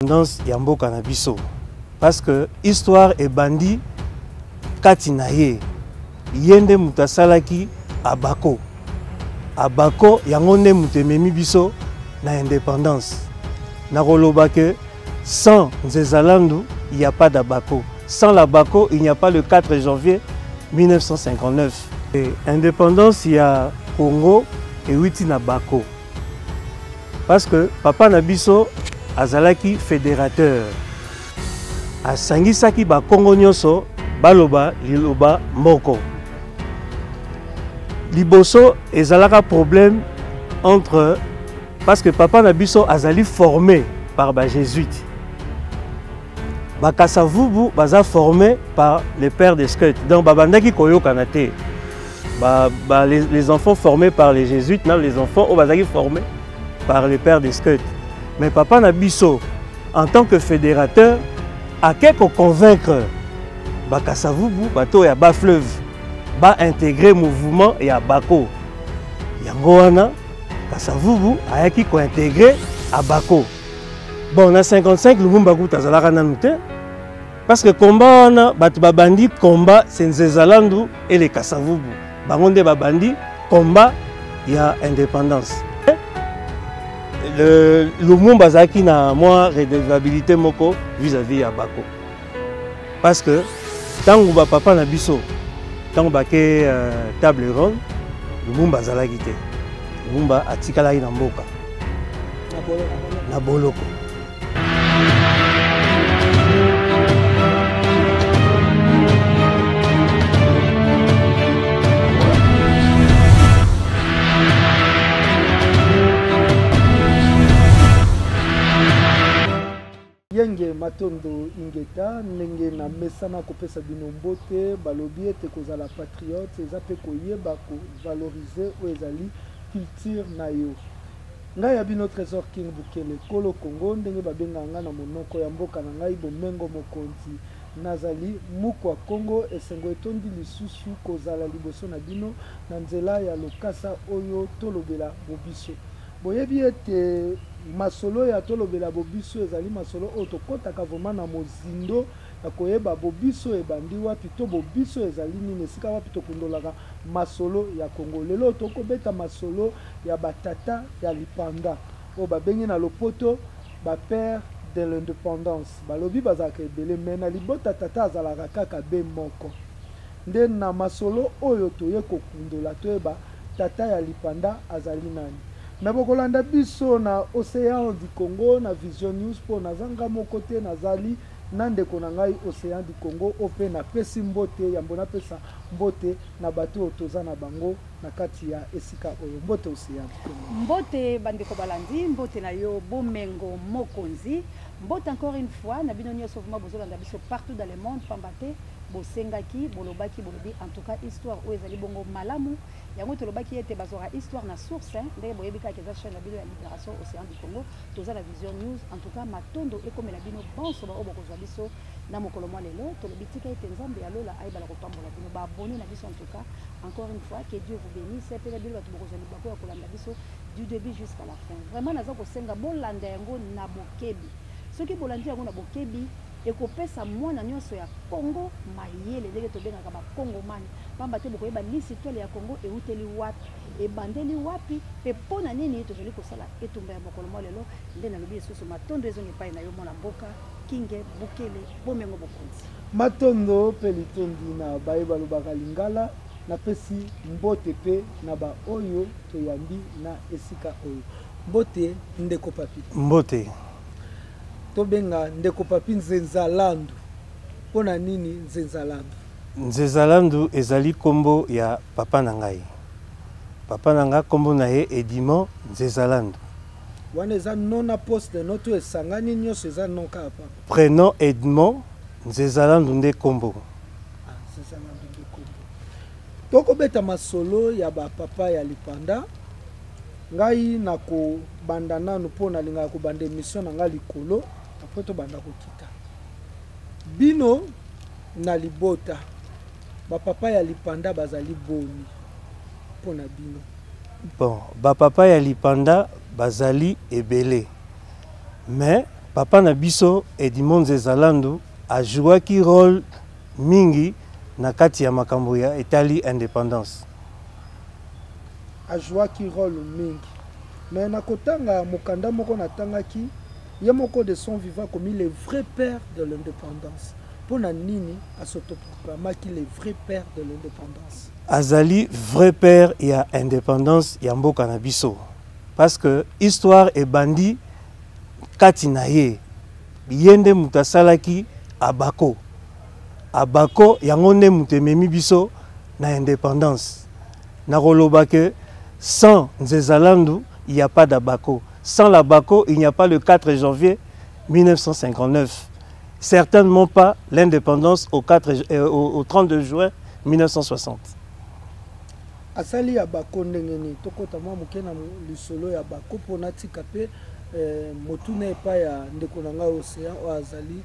Indépendance ya mboka na biso parce que histoire ebandi kati na ye. Ye nde moto asalaki abako. Abako yango nde moto ememi biso na indépendance. Nakoloba que sans Nzezalandu, il n'y a pas d'Abako. Sans l'Abako, il n'y a pas le 4 janvier 1959. Et indépendance ya Congo ewiti na Bako. Parce que papa na biso azalaki fédérateur. Asangisaki ba Congo nyonso baloba liloba moko. Liboso ezalaka problème entre, parce que papa na biso azali formé par ba jésuites. Ba Kasavubu baza formé par les pères des scouts. Donc babandaki koyokana te. Les enfants formés par les jésuites, non, les enfants oyo bazalaki formés par les pères des scouts. Mais papa na biso, en tant que fédérateur, ake ko convaincre ba Kasavubu, bato ya bas fleuve, ba intégrer mouvement ya Bako. Yango wana Kasavubu ayaki ko intégrer Abako. Bon, na 55 Lumumba kuta azalaka nanu te. Parce que combat wana bato babandi combat c'est Nzezalandu et les Kasavubu. Bango nde babandi combat ya indépendance. Le Lumumba azalaki na mwa redevabilité moko vis-à-vis ya Bako. Parce que tango ba papa na biso, tango bake table ronde, Lumumba azalaki te. Lumumba atikalaki na mboka. Na boloko. Yenge Matondo Ingeta, ndenge na mesana kopesa bino mbote, balobi ete kozala patriote eza pe koyeba ko valoriser oyo ezali culture na yo. Ngai ya bino Tresor King Bukele, Kolo Congo, ndenge babengaka ngai na monoko ya mboka na ngai Bomengo Mokonzi. Nazali Mukwa Kongo, esengo etondi lisusu kozala liboso na bino na nzela ya lokasa oyo Tolobela Bobiso. Boyebi ete masolo ya Tolobela Bobiso ezali masolo oyo tokotaka vraiment na mozindo ya koyeba bobiso ebandi wapi to bobiso ezali nini, esika wapi tokundolaka masolo ya Congo. Lelo tokobeta masolo ya ba tata ya lipanda oyo babengi na lopoto ba pères de l'independance. Balobi bazalaka ebele mais na libota tata azalaka kaka be moko. Nde na masolo oyo toye kokundola toyeba tata ya lipanda azali nani. Mais bokolanda biso na Ocean du Congo na Vision News po naza nga moko te, nazali na ndeko na ngai Ocean du Congo oyo pe napesi mbote. Yambo napesa mbote na bato oyo toza na bango na kati ya esika oyo. Mbote Ocean du Congo. Mbote bandeko balandi, mbote na yo Bomengo Mokonzi. Mbote encore une fois na bino nyonso vraiment bozolanda biso partout dans le monde, pamba te bosengaki, bolobaki, bolobi en tout cas histoire oyo ezali bongo malamu. Yango tolobaki ete bazwaka histoire na source, hein, ndenge boyebi kaka eza chaîne na bino ya Libération Océan du Congo, toza na Vision News. En tout cas matondo ekomela bino bonso ba oyo bokozwa biso na mokolo mwa lelo. Tolobi tika ete Nzambe ya lola ayebala kopambola bino ba abonné na biso. En tout cas encore une fois que Dieu vous bénisse. Pe na bino bato bokozwa libaku ya kolanda biso du début jusqu'à la fin. Vraiment naza kosenga bolanda yango na bokebi. Soki bolandi yango na bokebi, ekopesa mwana nyonso ya Congo mayele, ndenge tobengaka ba Congomani, pamba te bokoyeba lisitwale ya Congo euteli wapi, ebandeli wapi, pe mpo na nini tozali kosala etumba ya mokolo mwa lelo. Nde nalobi lisusu matondo ezongi epai na yo mwana mboka Kinge Bukele Bomengo Bokonzi. Matondo pe litondi na baye balobaka lingala, napesi mbote pe na ba oyo toyambi na esika oyo. Mbote ndeko Papi. Mbote. Tobenga ndeko Papi Nzenzalandu. Mpo na nini Nzenzalandu? Nzenzalandu ezali kombo ya papa na ngai. Papa na ngai kombo na ye Edimond Nzenzalandu. Wana eza nom na poste no to esangani nyonso eza nom kaka papa. Prénom Edmond, Nzenzalandu nde kombo. Ah, Nzenzalandu nde kombo. Tokobeta masolo ya ba papa ya lipanda. Ngai nakobanda nanu mpo nalingaka kobanda émission na ngai likolo, après tobanda kokita. Bino na libota, ba papa ya lipanda bazali boni mpo na bino? Bon, ba papa ya lipanda bazali ebele. Mais Papa na biso Edmond Nzeza Landu ajouaki role mingi na kati ya makambo ya etali independance. Ajouaki role mingi mais na kotanga mokanda moko natangaki, ye moko de son vivant akomi le vrai père de l'independance. Mpo na nini a s'autoproclamaki le vrai père de l'independance? Azali vrai père ya independance ya mboka na biso parce que histoire ebandi kati na ye. Ye nde moto asalaki Abako. Abako yango nde moto ememi biso na independance. Nakoloba que sans Nzeza Landu, il n'y a pas d'Abako. Sans l'Abako, il n'y a pas le 4 janvier 1959. Certainement pas l'indépendance au 32 juin 1960. Asali Abako ndenge nini? Tokota mwa moke na lisolo ya Abako mpo natika mpe motuna epai ya ndeko na ngai Océan oyo azali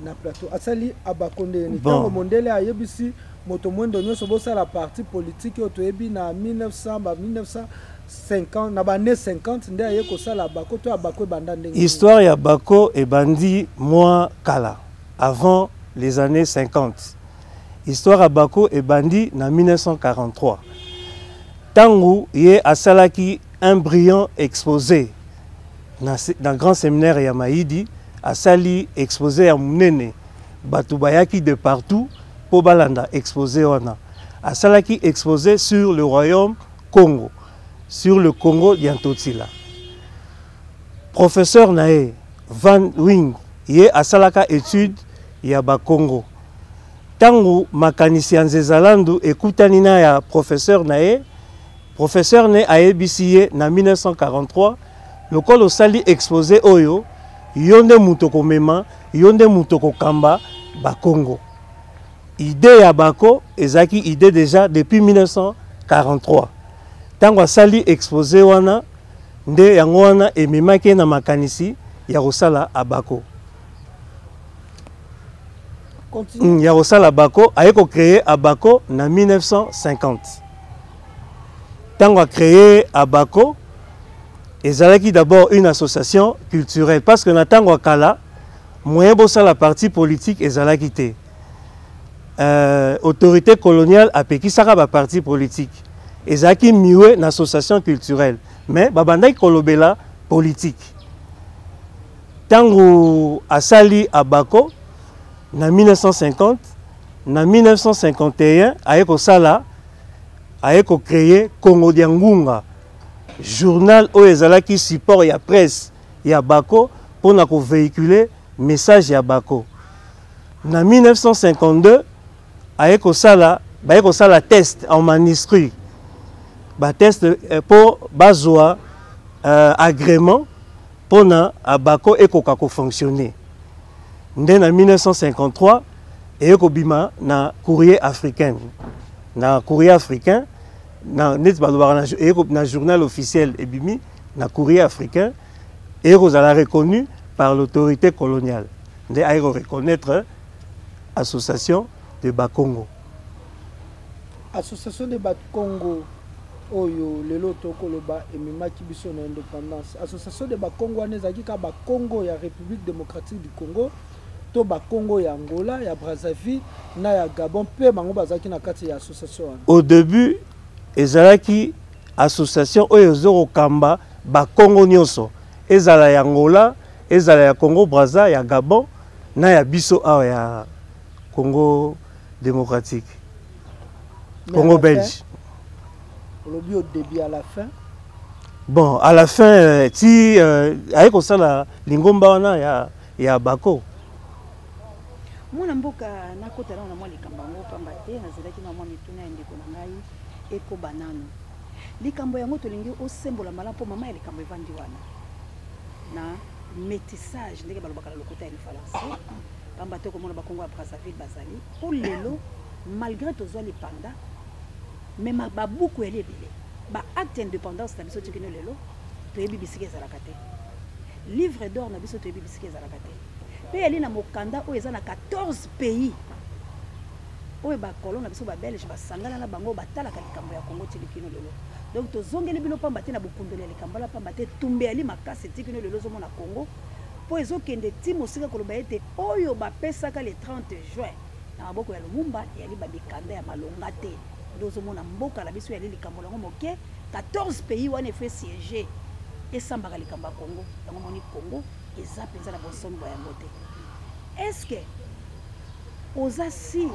na plateau. Asali Abako ndenge nini? Ntango mondele ayebisi moto mwendo nyonso bosala parti politique oyo toyebi na 1900, ba 1950, na ba année 50 nde aye kosala Abako to Abako ebanda ndenge nini? Histoire ya Abako ebandi mwa kala, avant les années 50. Histoire ya Abako ebandi na 1943. Tangu ye asalaki un brillant exposé na grand séminaire ya Maïdi, asali exposé ya munene, bato bayaki de partout po balanda exposé wana. Asalaki exposé sur le royaume Congo, sur le Congo Diantotila. Professeur na ye Van Wing, ye asalaka étude ya ba Congo. Tangu makanisi ya Nzeza Landu ekutani na ya professeur na ye, professeur ne ayebisi ye na 1943, lokola osali exposé oyo, yo nde moto komema, yo nde moto kokamba ba Congo. Idée ya Bako ezalaki idée déjà depuis 1943. Tango asali exposé wana, nde yango wana ememaki ye na makanisi ya kosala Abako. Continue. Ya kosala Abako, aye ko créer Abako na 1950. Tango a créer Abako, ezalaki d'abord une association culturelle parce que na tango ya kala moyen bosala parti politique ezalaki te. Autorité coloniale apekisaka ba parti politique. Ezalaki mieux na association culturelle, mais babandaki kolobela politique. Tango asali Abako na 1950, na 1951 aye kosala, aye ko créer Congo Diangunga, journal oyo ezalaki support ya presse ya Bako pona ko véhiculer message ya Bako. Na 1952 aye kosala, baye kosala test en manuscrit, ba test po bazwa agrément pona Abako ekoka ko fonctionner. Nde na 1953 eye kobima na Courrier africain. Na Courrier africain, na neti balobaka na eye ko, na journal officiel ebimi na Courrier africain, eye kozala reconnu par l'autorité coloniale. Nde aye ko reconnaître association de Bakongo. Association de Bakongo oyo lelo tokoloba ememaki biso na indépendance. Association de Bakongo wana ezalaki kaka Bakongo ya République démocratique du Congo to Bakongo ya Angola, ya Brazzaville na ya Gabon, mpe bango bazalaki na kati ya association wana. Au début ezalaki association oyo ezokokamba Bakongo nyonso, ezala ya Angola, ezala ya Congo Brazza, ya Gabon na ya biso awa ya Congo démocratique. Mais Congo à la belge. fin, olobi au début à la fin. Bon, à la fin ti aye kosala lingomba wana ya Bako. Mwana mboka nakota na mwa likambo yango pamba te nazelaki na mwa mituna ya ndeko na ngai ekoba nanu. Likambo yango tolingi osembola malamu mpo mama ya likambo evandi wana na métissage ndenge balobaka na lokota ya lifalanse, pamba te komona bakongo ya Brazzaville bazali mpo lelo malgré tozwa lipanda mais babuku ya ebele ba acte indépendance na biso tikino lelo toyebi bisika ezalaka te, livre d'or na biso toyebi bisika ezalaka te, pe yali na mokanda oyo eza na 14 pays oyo ba colon na biso ba belge basangana na bango batalaka likambo ya Congo ti likino lelo. Donc tozongeli bino pamba te na bokundoli ya likambo la pamba te tumbe yali makasi tikino lelo ozomona Congo. Mpo ezokende ti mosika koloba ete oyo bapesaka le 30 juin na maboko ya Lumumba eyali ba mikanda ya malonga te. Nde ozomona mboka na biso eyali likambo lango moke, 14 pays wana efo esiege esambaka likambo ya Congo. Yango moni Congo eza mpenza na bonsomi bwa yango te. Est-ce que oza sûr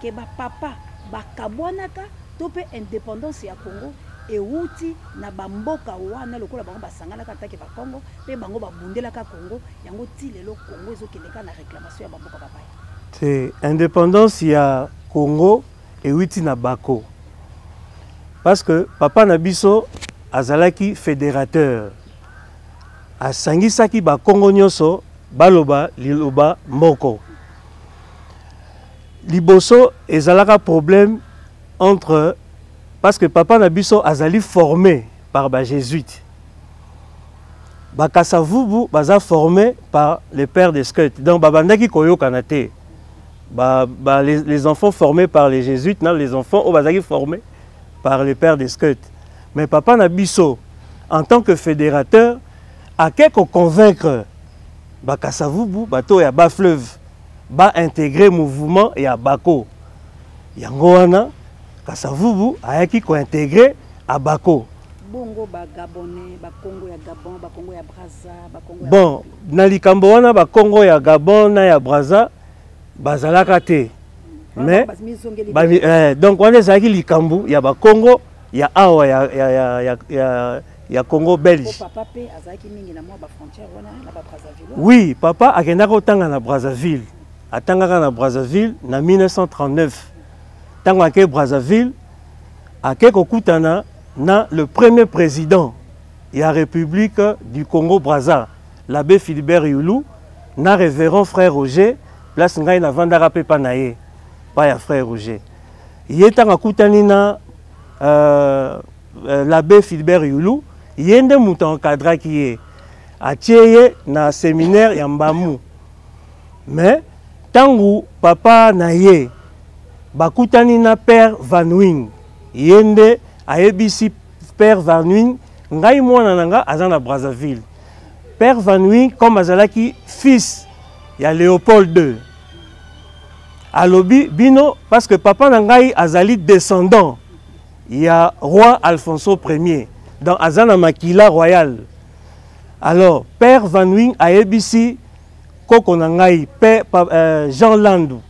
ke ba papa bakabwanaka to mpe independance ya Congo ewuti na bamboka wana lokola bango basanganaka atake bakongo mpe bango babundelaka Congo yango ti lelo Congo ezokende kaka na réclamation ya bamboka bapaya? Te, independance ya Congo ewuti na Bako parce que papa na biso azalaki fédérateur, asangisaki bakongo nyonso baloba liloba moko. Liboso ezalaka problème entre, parce que papa na biso azali formé par ba jésuites, Bakasavubu baza formé par le père de Skeut, donc babandaki koyokana te. Les enfants formés par les jésuites na les enfants oyo bazalaki formés par le père de Skeut. Mais papa na biso en tant que fédérateur ake koconvaincre Bakasavubu, bato ya bas fleuve, ba intégrer mouvement ya Bako. Yango wana Kasavubu ayaki kointégrer Abako. Bongo ba Gabonais, ba Congo ya Gabon, ba Congo ya Brazza, ba Congo ya Bon, na likambo wana ba Congo ya Gabon na ya Brazza bazalaka te. Mais ba, donc wana ezalaki likambo ya ba Congo ya awa ya Congo belge. Papa pe azalaki mingi na mwa ba frontière wana na ba Brazzaville. Oui, papa akendaka kotanga na Brazzaville. Atangaka na Brazzaville na 1939. Tango ake Brazzaville, ake kokutana na le premier président ya République du Congo Brazza, l'abbé Philibert Youlou, na révérend frère Roger, place ngai na vandaka pe pa na ye, pa ya frère Roger. Ye tango akutani na l'abbé Philibert Youlou, ye nde moto encadraki ye, atie ye na séminaire ya Mbamu. Mais tango papa na ye bakutani na père Van Wing, ye nde ayebisi père Van Wing, ngai mwana na nga aza na Brazzaville. Père Van Wing comme azalaki fils ya Léopold II, alobi bino parce que papa na ngai azali descendant ya roi Alfonso Ier, donc aza na makila royal. Alors père Van Wing ayebisi koko na ngai père, Jean Landu,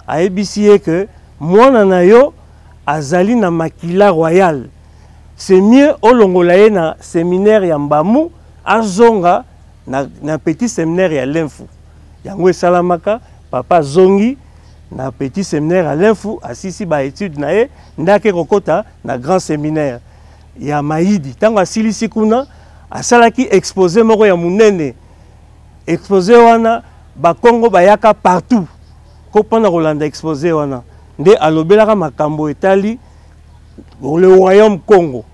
ayebisi ye que mwana na yo azali na makila royal, c'est mieux olongola ye na séminaire ya Mbamu azonga na petit séminaire ya Lemfu. Yango esalamaka, papa azongi na petit séminaire ya Lemfu, asisi ba études na ye, ndake kokota na grand séminaire ya Maïdi. Tango asilisi kuna, asalaki exposé moko ya munene. Exposé wana bakongo bayaka partout ko mpona kolanda exposé wana, nde alobelaka makambo etali le royaume Congo.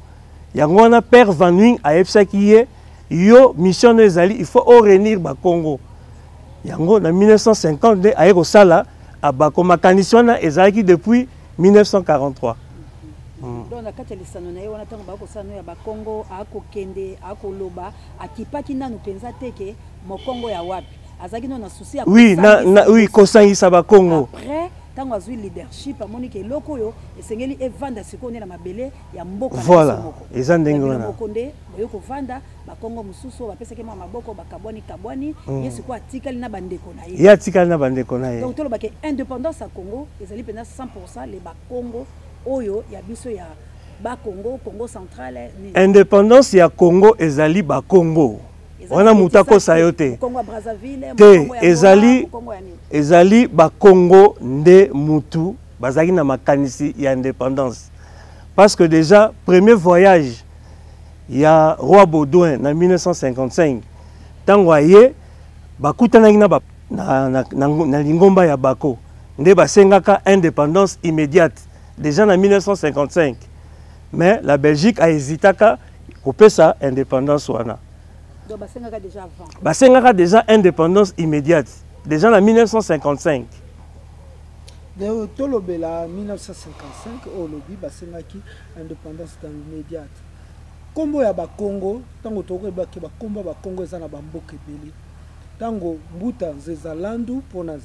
Yango wana père Van Wing ayebisaki ye, yo mission no ezali il faut réunir ba Congo. Yango na 1950 nde aye kosala abako. Makanisi wana ezalaki depuis 1943. Donc na kati ya lisano na ye wana ntango bakosala no ya bakongo, akokende akoloba, akipaki nanu mpenza te ke mokongo ya wapi, azalaki nano na souci ya oui, na, oui, kosangisa bakongo. Après ntango azwi leadership, amoni ke eloko oyo esengeli evanda sikoyo nde na mabele ya mboka. Voilà, eza ndenge wana. Moko nde boye kovanda bakongo mosusu oyo bapesaki mwa maboko, bakabwani kabwani. Ye sikoyo atikali na bandeko na ye. Ye atikali na bandeko na ye. Donc tolobake indépendance ya Congo ezali mpenza 100% le bakongo oyo ya biso ya bakongo, Congo central. Indépendance ya Congo ezali bakongo wana, moto akosa yo te. Te, ezali bakongo nde mutu bazalaki na makanisi ya indépendance, parce que déjà premier voyage ya roi Baudouin na 1955, ntango aye bakutanaki na lingomba ya Bako, nde basengaka indépendance immédiate déjà na 1955. Mais la Belgique a hésitaka kopesa indépendance wana. Donc basengaka déjà avant. Basengaka déjà indépendance immédiate déjà na 1955. Tolobela 1955 oyo olobi basengaki indépendance dans immédiate. Nkombo ya bakongo, ntango tokoyebaki bakombo ya bakongo eza na bamboka ebele. Ntango Mbuta Nzeza Landu, mpo na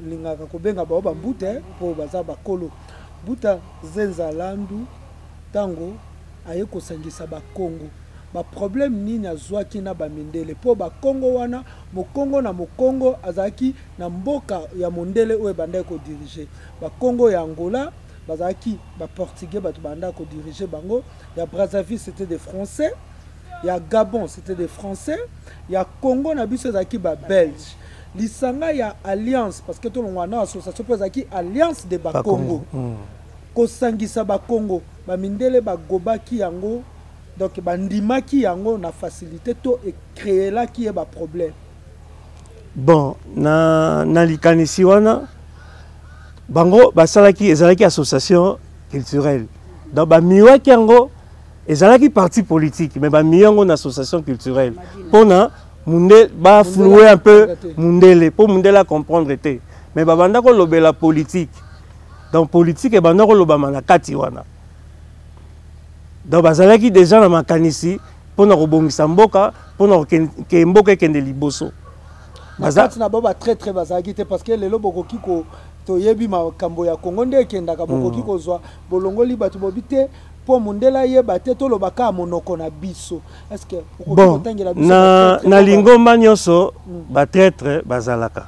lingaka kobenga bango bambuta eh, mpo baza bakolo. Mbuta Nzenza Landu ntango aye kosangisa bakongo, ba problème nini azwaki na bamindele? Mpo bakongo wana, mokongo na mokongo azalaki na mboka ya mondele oyo ebandaki kodiriger. Bakongo ya Angola bazalaki ba portugais, bato bandaki kodiriger bango. Ya Brazzaville c'était des Français, ya Gabon c'était des Français, ya Congo na biso ezalaki ba Belge. Lisanga ya alliance, parce que tolongwa na association mpo ezalaki alliance de Bakongo, kosangisa Bakongo, bamindele bagobaki yango, donc bandimaki yango na facilité to ecréelaki ye baproblème. Bon, na likanisi wana bango basalaki, ezalaki association culturelle, donc bamiwaki yango, ezalaki parti politique, mais bamiyi yango na association culturelle mpona munde bafloue un peu mundele, mpo mundele acomprendre te, mais babanda kolobela politique. Donc politique ebanda kolobama na kati wana. Donc bazalaki déjà na makanisi mpona kobongisa mboka, mpona ke mboka ekende liboso. Kati na bango batraître bazalaki te, parce que lelo bokoki ko toyebi makambo ya Kongo nde ekendaka, bokoki kozwa bolongoli bato bobi te mpo mondele ayeba te, toloba kaka monoko na biso. Est-ce que okoki bon, kotangela biso na, batraître na mpo lingomba nyonso batraître bazalaka,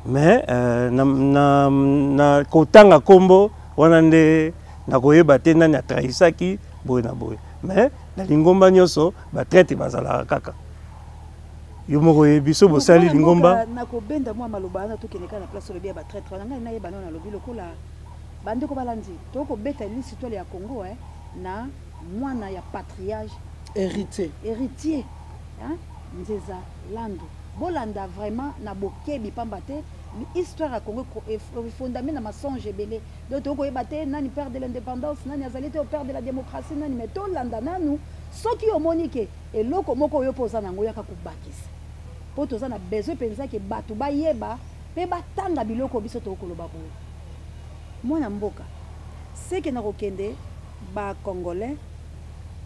mais na kotanga nkombo wana nde nakoyeba te nani atrahisaki boye na boye, mais na lingomba nyonso batraître bazalaka kaka. Yo moko oyebi so bosali Mwana lingomba. mboka, nakobenda mwa maloba wana, tokende kaka na place olobi ya batraître wana. Ngai nayeba nano, nalobi lokola bandeko balandi, tokobeta lisitwale ya Congo na mwana ya patriarche héritier, héritier, hein? Nzeza Landu. Bolanda vraiment na bokebi, pamba te histoire ya Congo efondame na mensonge ebele. Donc tokoyeba te nani père de l'indépendance, nani azali te père de la démocratie, nani. Mais tolanda nanu. Soki omoni ke eloko moko oyo mpo oza nango, yaka kobakisa, mpo toza na besoin mpenza ke bato bayeba mpe batanga biloko biso tokoloba boye. Mwana mboka, seke na kokende bacongolais,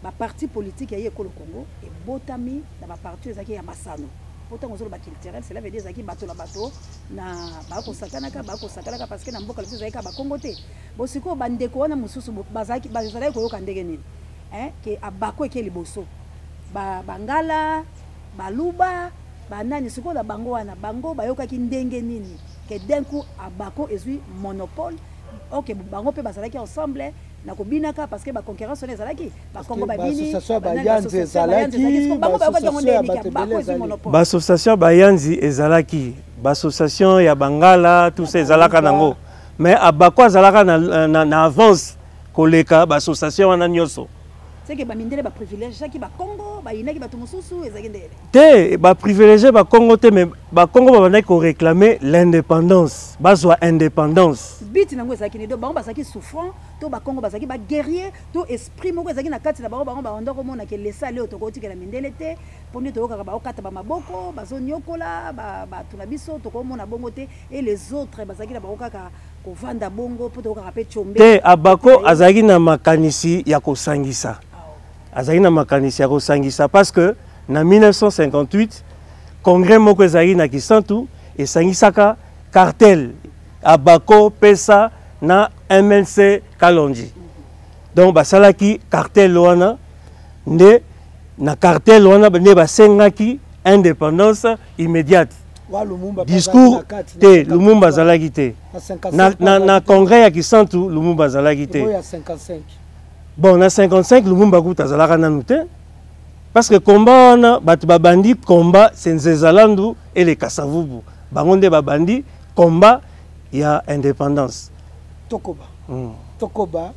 baparti politique ya ye ekolo Congo ebotami na baparti oyo ezalaki ya masano. Po ntango ozoloba culturel, cela veut dire ezalaki bato na bato na bakosakanaka bakosakanaka, parce que na mboka na biso ezalaki kaka bakongo te. Bo sikoyo bandeko wana mosusu bazalaki koyoka ndenge nini, hein, ke abako eke liboso, bangala, baluba, banani? Sikoyo na bango wana, bango bayokaki ndenge nini ke d'un coup abako ezwi monopole? Ok, bango mpe bazalaki ensemble na kobinaka, parce que baconcurrence wana ezalaki bakongo babini. Baassociation ya bayanzi ezalaki, bango bayokaki yango baassociation ya ndenge nini ke bato abako ebele ezwi ezali. monopole? Baassociation ya bayanzi ezalaki, baassociation ya bangala, tout ça ezalaka nango, mais abako azalaka na avance koleka baassociation wana nyonso. Seke bamindele baprivilégiaki bakongo, bayinaki bato mosusu, ezalaki ndele? Te, baprivilégie bakongo te, mais bakongo babandaki koréclamer l'indépendance, bazwa indépendance. Biti nango ezalaki nini? Donc bango bazalaki souffrant, to bakongo bazalaki baguerrier, to esprit moko ezalaki na kati na bango, bango babanda komona ke lesale oyo tokotikela mindele te, mpo nde toyokaka baokata bamaboko, bazoniokola bato na biso, tokomona bongo te. Et les autres bazalaki na bango kaka kovanda bongo, mpo toyokaka mpe Tshombe. Te, abako azalaki na makanisi ya kosangisa, azalaki na makanisi ya kosangisa, parce que na 1958 congrès moko ezalaki na Kisantu, esangisaka cartel abako, pesa na MLC Kalonji. Donc basalaki cartel wana, nde na cartel wana nde basengaki indépendance immédiate. Wa Lumumba mpe discours azalaki na kati, na te. 53. Lumumba azalaki te. Na 55. Na congrès ya Kisantu Lumumba azalaki te. Oyo ya 55? Bon, na 55 Lumumba kuta azalaka nanu te, parce que combat wana bato babandi combat, c'est Nzeza Landu et les Kasavubu, bango nde babandi combat ya indépendance. Tokoba. Tokoba,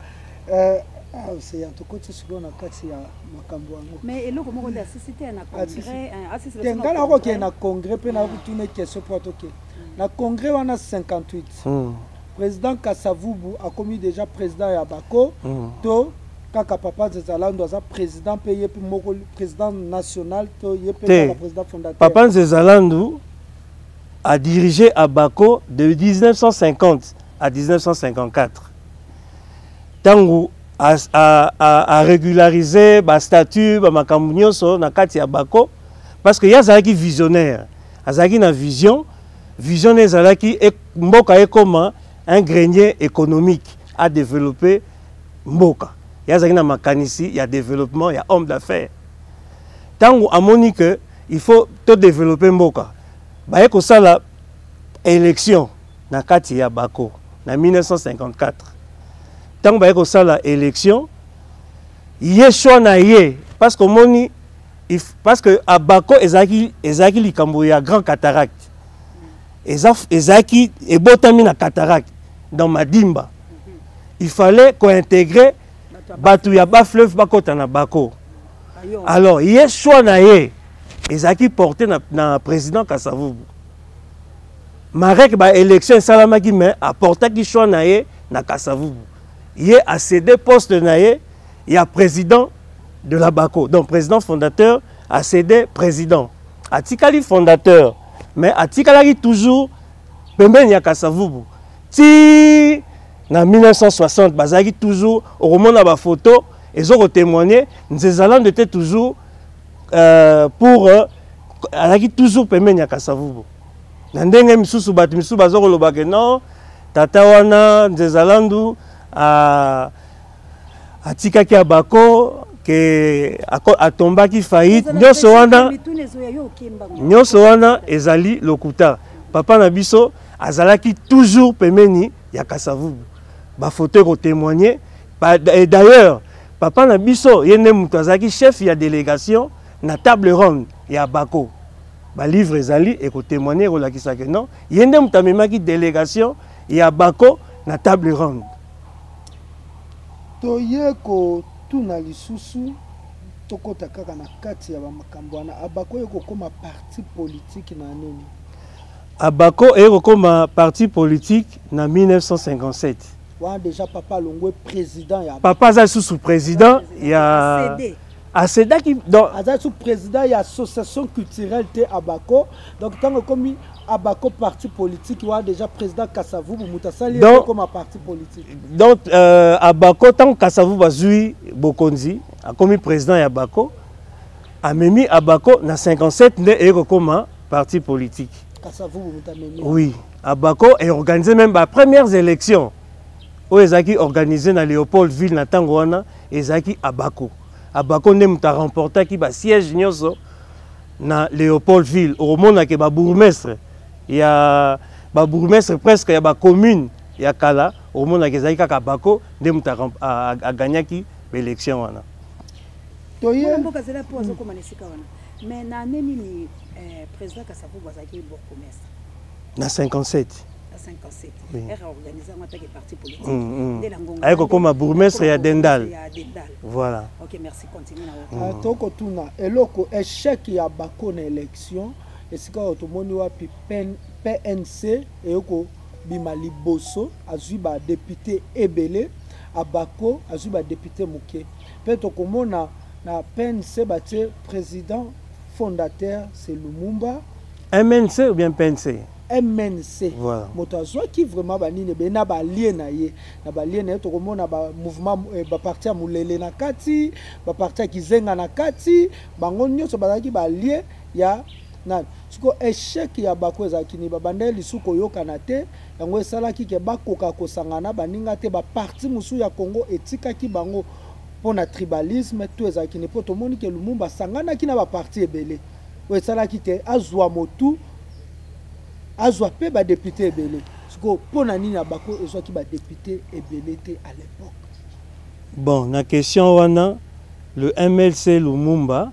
seya tokoti sikoyo na kati ya makambo yango. Mais eloko moko nde asisi te na Ah, si, si. congrès, hein, asisi te, ngai nakokende na congrès mpe nakotuna question mpo tokende na congrès wana 58. Président Kasavubu akomi déjà président ya bako, to kaka papa Nzeza Landu aza président mpe ye mpe moko président national, to ye mpe Te. kaka président fondateur? Papa Nzeza Landu a dirigé Abako de 1950 à 1954. Ntango a régularisé bastatut, bamakambo nyonso na kati ya Bako, parce que ye azalaki visionnaire. Azalaki na vision, vision na ezalaki e, mboka ekoma un grenier économique à développer mboka. Ye azalaki na makanisi ya développement ya homme d'affaires. Ntango amoni que il faut to développer mboka, baye kosala élection na kati ya Bako na 1954. Ntango baye kosala élection, ye choix na ye parce que omoni, parce que Abako ezalaki ezalaki likambo ya grand cataracte, ezalaki ebotami na cataracte dans Madimba. Il fallait kointégrer bato ya bas fleuve bakota na Bako. Alors ye choix na ye ezalaki porté na président Kasavubu. Marek ba élection esalamaki, mais aportaki choix na ye na Kasavubu. Ye acédé poste na ye ya président de la Bako, donc président fondateur, acédé président, atikali fondateur, mais atikalaki toujours pembeni ya Kasavubu ti na 1960. Bazalaki toujours, okomona bafoto ezokotémoigne, Nzezalando était toujours pour azalaki toujours pembeni ya Kasavubu. Na ndenge misusu, bato misusu baza koloba ke non, tata wana Nzezalandu atikaki Abako ke atombaki faillite. Nyonso wana, nyonso wana ezali lokuta. Papa na biso azalaki toujours pembeni ya Kasavubu, bafoto ekotémoigne. Et d'ailleurs, papa na biso, ye nde moto azalaki chef ya délégation na table ronde ya Bako. Balivre ezali ekotémoigne, ekolakisa ke non, ye nde moto amemaki délégation ya Bako na table ronde. Toye kotuna lisusu, tokɔta kaka na kati ya bamakambo wana. Abako ye kokóma parti politique na nini? Abako eye kokóma parti politique na 1957. Wana déjà papa alongwe président ya Papa aza lisusu président ya acédaki donc. Aza lisusu président ya association culturelle te, Abako. Donc ntango ekomi Abako parti politique, wana déjà président Kasavubu moto asali ekoma parti politique. Donc Abako, ntango Kasavubu azwi bokonzi, akomi président ya Abako, amemi Abako na 57 nde eye kokóma parti politique. Kasavubu moto amemi. Oui, Abako eorganiser même bapremières élections oyo ezalaki organisé na Léopoldville na ntango wana, ezalaki Abako. Abako nde moto aremportaki basiège nyonso na Léopoldville. Okomonake babourgmestre ya babourgmestre presque ya bacommune ya kala, okomonaka ezalaki kaka Abako nde moto agagnaki baélection wana. Toye mboka zela mpo azokóma na esika wana. Mais na année nini président Kasavubu azalaki bourgmestre? Na 57. Na 57. Oui. Ere organisé yango atake parti politique. Aye kokóma bourgmestre ya Dendal. Voilà. Ok, merci, continue na. Tokotuna eloko, échec ya Bako na élection, esika oyo tomoni wapi PNC eyokobima liboso, azwi badéputé ebele, Abako azwi badéputé moke. Mpe tokomona na PNC batie président fondateur, c'est Lumumba. MNC ou bien PNC? MNC. Voilà. Moto azwaki vraiment banini ebele na balie na ye, na balie na ye. Tokomona bamouvement, baparti ya Molele na kati, baparti ya Kizenga na kati, bango nyonso bazalaki balie ya nani. Siko échec ya Bako ezalaki nini? Babandaki lisusu koyokana te, yango esalaki ke bakoka kosangana baninga te. Baparti mosusu ya Congo etikaki bango mpo na tribalisme to ezalaki nini? Mpo tomoni ke Lumumba asanganaki na baparti ebele, oyo esalaki ke azwa motu, azwa mpe badéputé ebele. Sikoyo mpo na nini Abako ezwaki badéputé ebele te à l'époque? Bon, na question wana, le MLC Lumumba,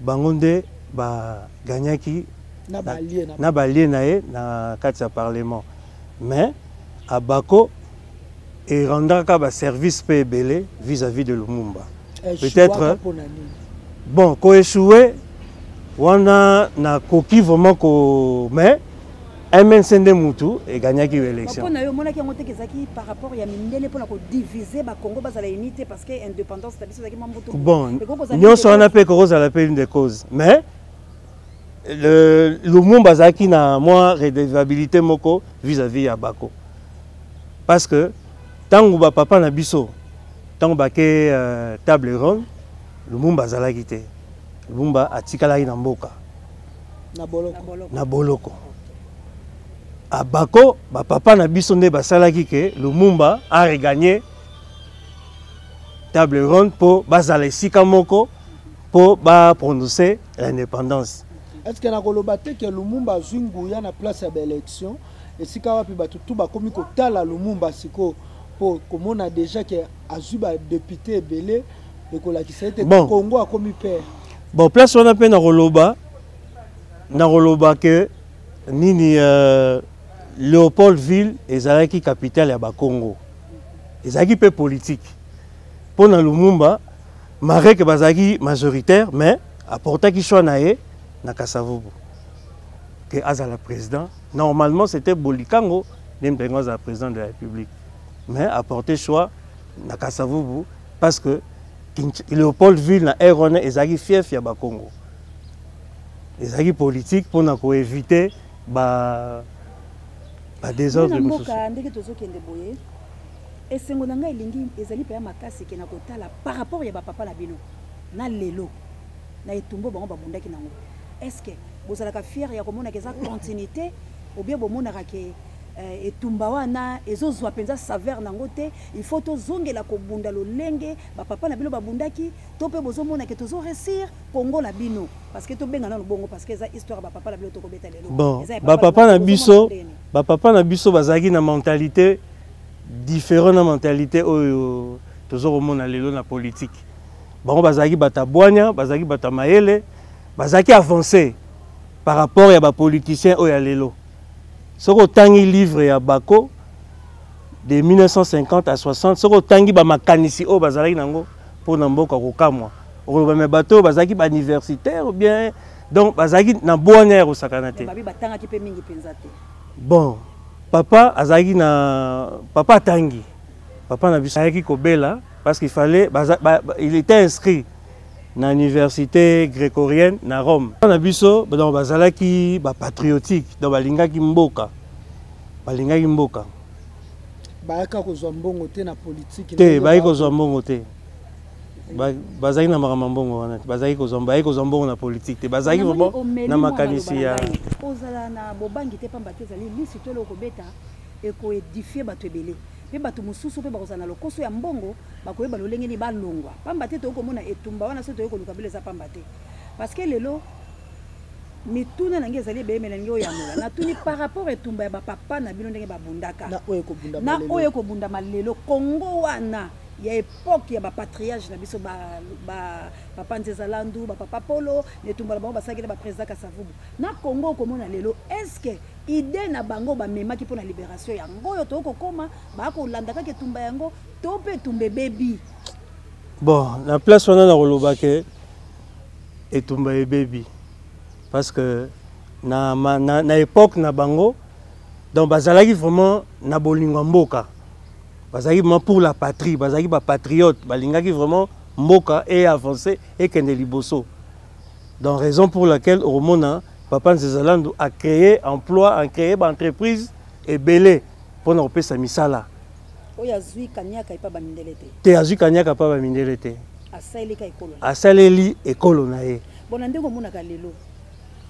bango nde bagagnaki. Na balie. Na balie na ye na kati ya parlement. Mais Abako erendaka baservice mpe ebele vis-à-vis de Lumumba. Peut-être. Bon, koéchouer wana, nakoki vraiment ko, mais MNC nde mutu egagnaki élection. Mpo na yo, omonaki yango teke ezalaki par rapport ya mindele mpona kodivise Bakongo, bazala unité, parce que indépendance na biso ezalaki mwa mbutu? Bon, nyonso wana mpe ekozala mpe une des causes, mais le Lumumba azalaki na mwa redevabilité moko vis-à-vis ya Bako, parce que ntango bapapa na biso, ntango bake table ronde, Lumumba azalaki te. Lumumba atikalaki na mboka. Na boloko. Na boloko. Abako bapapa na biso nde basalaki ke Lumumba a regagner table ronde mpo bazala esika moko mpo baprononce l'indépendance. Est ce que nakoloba te ke Lumumba azwi nguya na place ya baélection, esika wapi bato tu bakomi kotala Lumumba sikoyo mpo komona déjà ke azwi badepute ebele, ekolakisa ete Bon. Congo akomi père? Bon, place wana mpe nakoloba ke nini, Léopoldville ezalaki capitale ya Bakongo, ezalaki mpe politique mpo na Lumumba, malgré ke bazalaki majoritaire, mais aportaki choix na ye na Kasavubu ke azala président. Normalement c'était Bolikango nde mpengo azala président de la République, mais aporté choix na Kasavubu parce que Léopoldville na aire wana ezalaki fief ya Bakongo. Ezalaki politique mpona koéviter ba désordre Mwana mosusu. Mboka ndenge tozokende boye, esengo na ngai elingi ezali mpenza makasi ke na kotala par rapport ya bapapa na bino na lelo na etumba bango babundaki nango. Est ce que bozalaka fier ya komonaka eza continuité, ou bien bomonaka ke etumba wana ezozwa mpenza saveur nango te, il faut tozongela kobunda lolenge bapapa na bino babundaki, to mpe bozomona ke tozoréussir Congo na bino? Parce que tobenga nano bongo, parce que eza histoire ya bapapa na bino tokobeta lelo. Bon, Eza ya bapapa na bozomona biso, ndenge nini? Bapapa na biso bazalaki na mentalité différent na mentalité oyo tozokomona lelo na politique. Bango bazalaki bato ya bwanya, bazalaki bato ya mayele, bazalaki avancé par rapport ya bapoliticien oyo ya lelo. Soki otangi livre ya Bako de 1950 à 60, soki otangi bamakanisi oyo bazalaki nango mpona mboka, kokamwa, okoloba me bato oyo bazalaki bauniversitaire ou bien, donc bazalaki na bwanya ya kosakana te. Babi batangaki mpe mingi mpenza te. Bon, papa azalaki na, papa atangi, papa na biso ayaki kobela parce qu'il fallait baza, ba, il était inscrit na université grégorienne na Rome. Papa na biso donc bazalaki bapatriotique, donc balingaki mboka, balingaki mboka. Bayaka kozwa mbongo te na politike? Te, bayaki kozwa mbongo te. Bazalaki na makambo ya mbongo wana te, bazalaki kozwa, bayaki kozwa mbongo na politike te, bazalaki Namoni vraiment omeli na mwa makanisi maloba ya na ngai. Ozala na bobangi te, pamba te ezali lisi to eloko kobeta ekoédifie bato ebele, mpe bato mosusu mpe bakozala na lokoso ya mbongo, bakoyeba lolenge nini balongwa, pamba te toyei komona etumba wana. So toyei koluka bilo eza pamba te, parce que lelo mituna na ngai ezali ebele, me nalingi oyamola. Natuni par rapport etumba ya bapapa na bino ndenge babundaka na oyo ekobundama na lelo. Oyo ekobundama lelo, Kongo wana ya époque ya bapatriarche na biso, bapapa Nzeza Landu, bapapa Polo, na etumba na bango basalaki na baprésident Kasavubu, na Congo okomona lelo, est ce que idée na bango bamemaki mpo na libération yango oyo toyei kokóma, bakolanda kaka etumba yango, to mpe etumba ebebi? Bon, na place wana nakoloba ke etumba ebebi, parce que na époque na bango, donc bazalaki vraiment na bolingo ya mboka, bazalaki vraiment pour la patrie, bazalaki bapatriote, balingaki vraiment mboka e avance, ekende liboso. Donc raison pour laquelle okomona papa Nzeza Landu a créé emploi, a créé baentreprise ebele mpona kopesa misala. Oyo azwi kaniaka epa bamindele te? Te, azwi kaniaka mpa bamindele te. Asalelika ekolo na ye. Asaleli ekolo na ye. Bon, na ndenge omonaka lelo,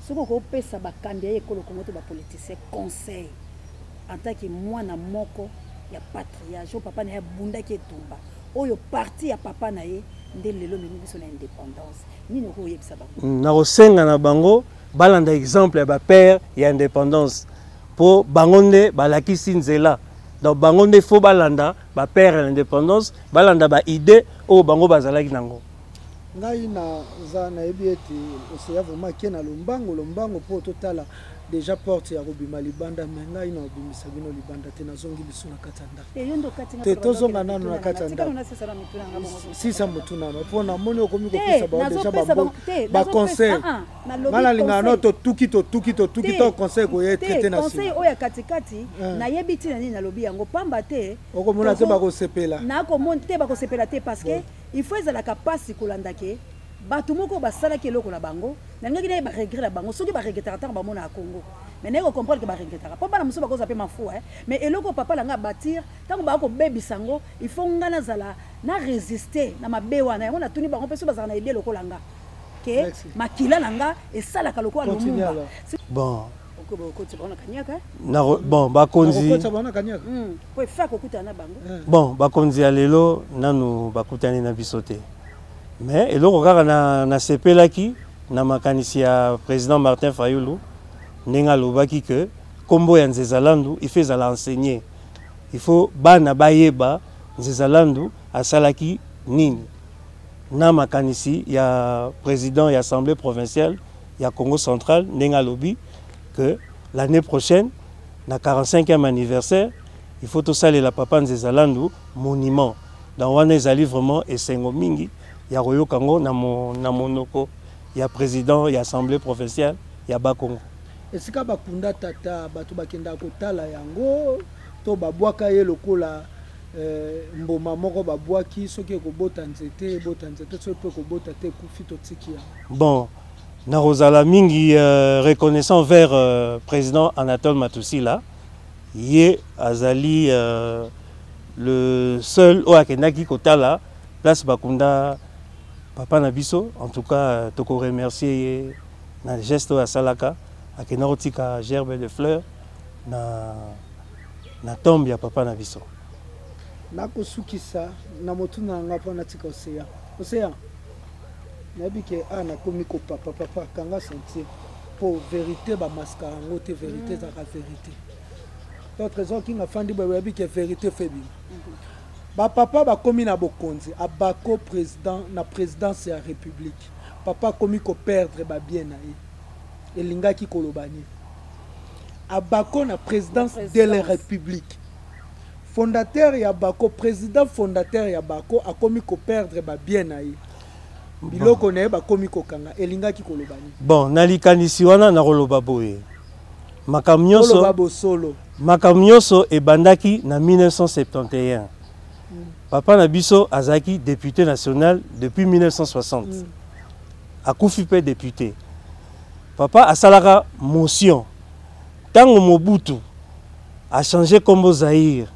soki okopesa bakambi ya ekolo Kongo to bapoliticien conseil en tant que mwana moko ya patriarche oyo papa na ye abundaki etumba oyo parti ya papa na ye nde lelo ememi biso na indépendance, nini okoki oyebisa bango? Nakosenga na bango balanda exemple ya bapère ya indépendance, mpo bango nde balakisi nzela. Donc bango nde faut balanda bapère ya indépendance, balanda baidée oyo bango bazalaki nango. Ngai naza nayebi ete oseya vraiment ake na lombango lombango mpo totala déjà porte ya kobima libanda, me ngai na obimisa bino libanda te, nazongi lisu na kati ya ndako. Te, yo nde okati nga. Te, Mpo tozonga na nanu na kati ya tika ndako. nasisa na mituna nga bongo. Sisa motu nano, mpo namoni okomi Te, kopesa bango déjà nazopesa te, baconseil. ah, ah, nalobi Nga nalingaka no conseil. Totuki, totuki, totuki Te, to conseil koye te, traité na conseil nsima. Oyo ya katikati, Ah. nayebi ntina nini nalobi yango, pamba te Okomona te bakosepela. Nakomona te bakosepela te, parce que il faut ezalaka mpasi kolanda ke bato moko basalaki eloko na bango. Nalingaki naye baregret na bango, soki baregretaka ntango bamona ya Congo, mais naye kocomprendre ke baregretaka mpo bana mosusu bakozwa mpe mafuwa, eh. Mais eloko papa na nga abatire, ntango baya kobebisa yango, il faut nga nazala na résister na mabe wana. Yango natuni bango mpe so bazalaka na idée lokola nga. Ke makila na nga esalaka lokola Lumumba. Bon. Okoti bango na kanyaka. Na bon bakonzi. Okoti bango na kanyaka. Po efa kokutana na bango. Bon bakonzi ya lelo nanu bakutani na biso te. Mais eloko kaka na nasepelaki na makanisi ya président Martin Fayulu ndenge alobaki que kombo ya Nzeza Landu il faut ezala enseigner. Il faut bana bayeba Nzeza Landu asalaki nini. Na makanisi ya président ya assemblée provinciale ya Congo central ndenge alobi que l'année prochaine na 45e anniversaire il faut tosalela papa Nzeza Landu monument. Donc wana ezali vraiment esengo mingi ya koyoka yango na, na monoko ya président ya assemblée provinciale ya Bakongo. Esika bakunda tata, bato bakendaka kotala yango to babwaka ye lokola mboma moko babwaki, soki ekobota nzete ebota nzete, soki mpe ekobota te ekufi, totiki yango. Bon, nakozala mingi reconnaissant vers président Anatole Matusila. Ye azali le seul oyo akendaki kotala place bakunda papa na biso. En tout cas toko remercier ye na geste oyo asalaka, akenda kotika gerbe de fleurs na tombe ya papa na biso. Nakosukisa na motuna na nga mpo natika Océan. Océan, nayebi ke a nakomi kopapa papa kanga sentir po vérité ba masque yango te, vérité ezalaka vérité. To Trésor King afandi boye, oyebi ke vérité fe bima. Ba papa bakomi na bokonzi, abako président na présidence ya république. Papa akomi ko perdre ba bien na ye. Elingaki koloba nini? Abako na présidence de la république. Fondateur ya Bako, président fondateur ya Bako akomi ko perdre ba bien na ye. Biloko na ye bakomi kokanga, elingaki koloba nini? Bon, na likanisi wana nakoloba boye. Makambo nyonso Koloba bosolo. Makambo nyonso ebandaki na 1971. Papa na biso azalaki député national depuis 1960. Akufi pe député. Papa asalaka motion. Tango Mobutu a changé kombo Zaïre,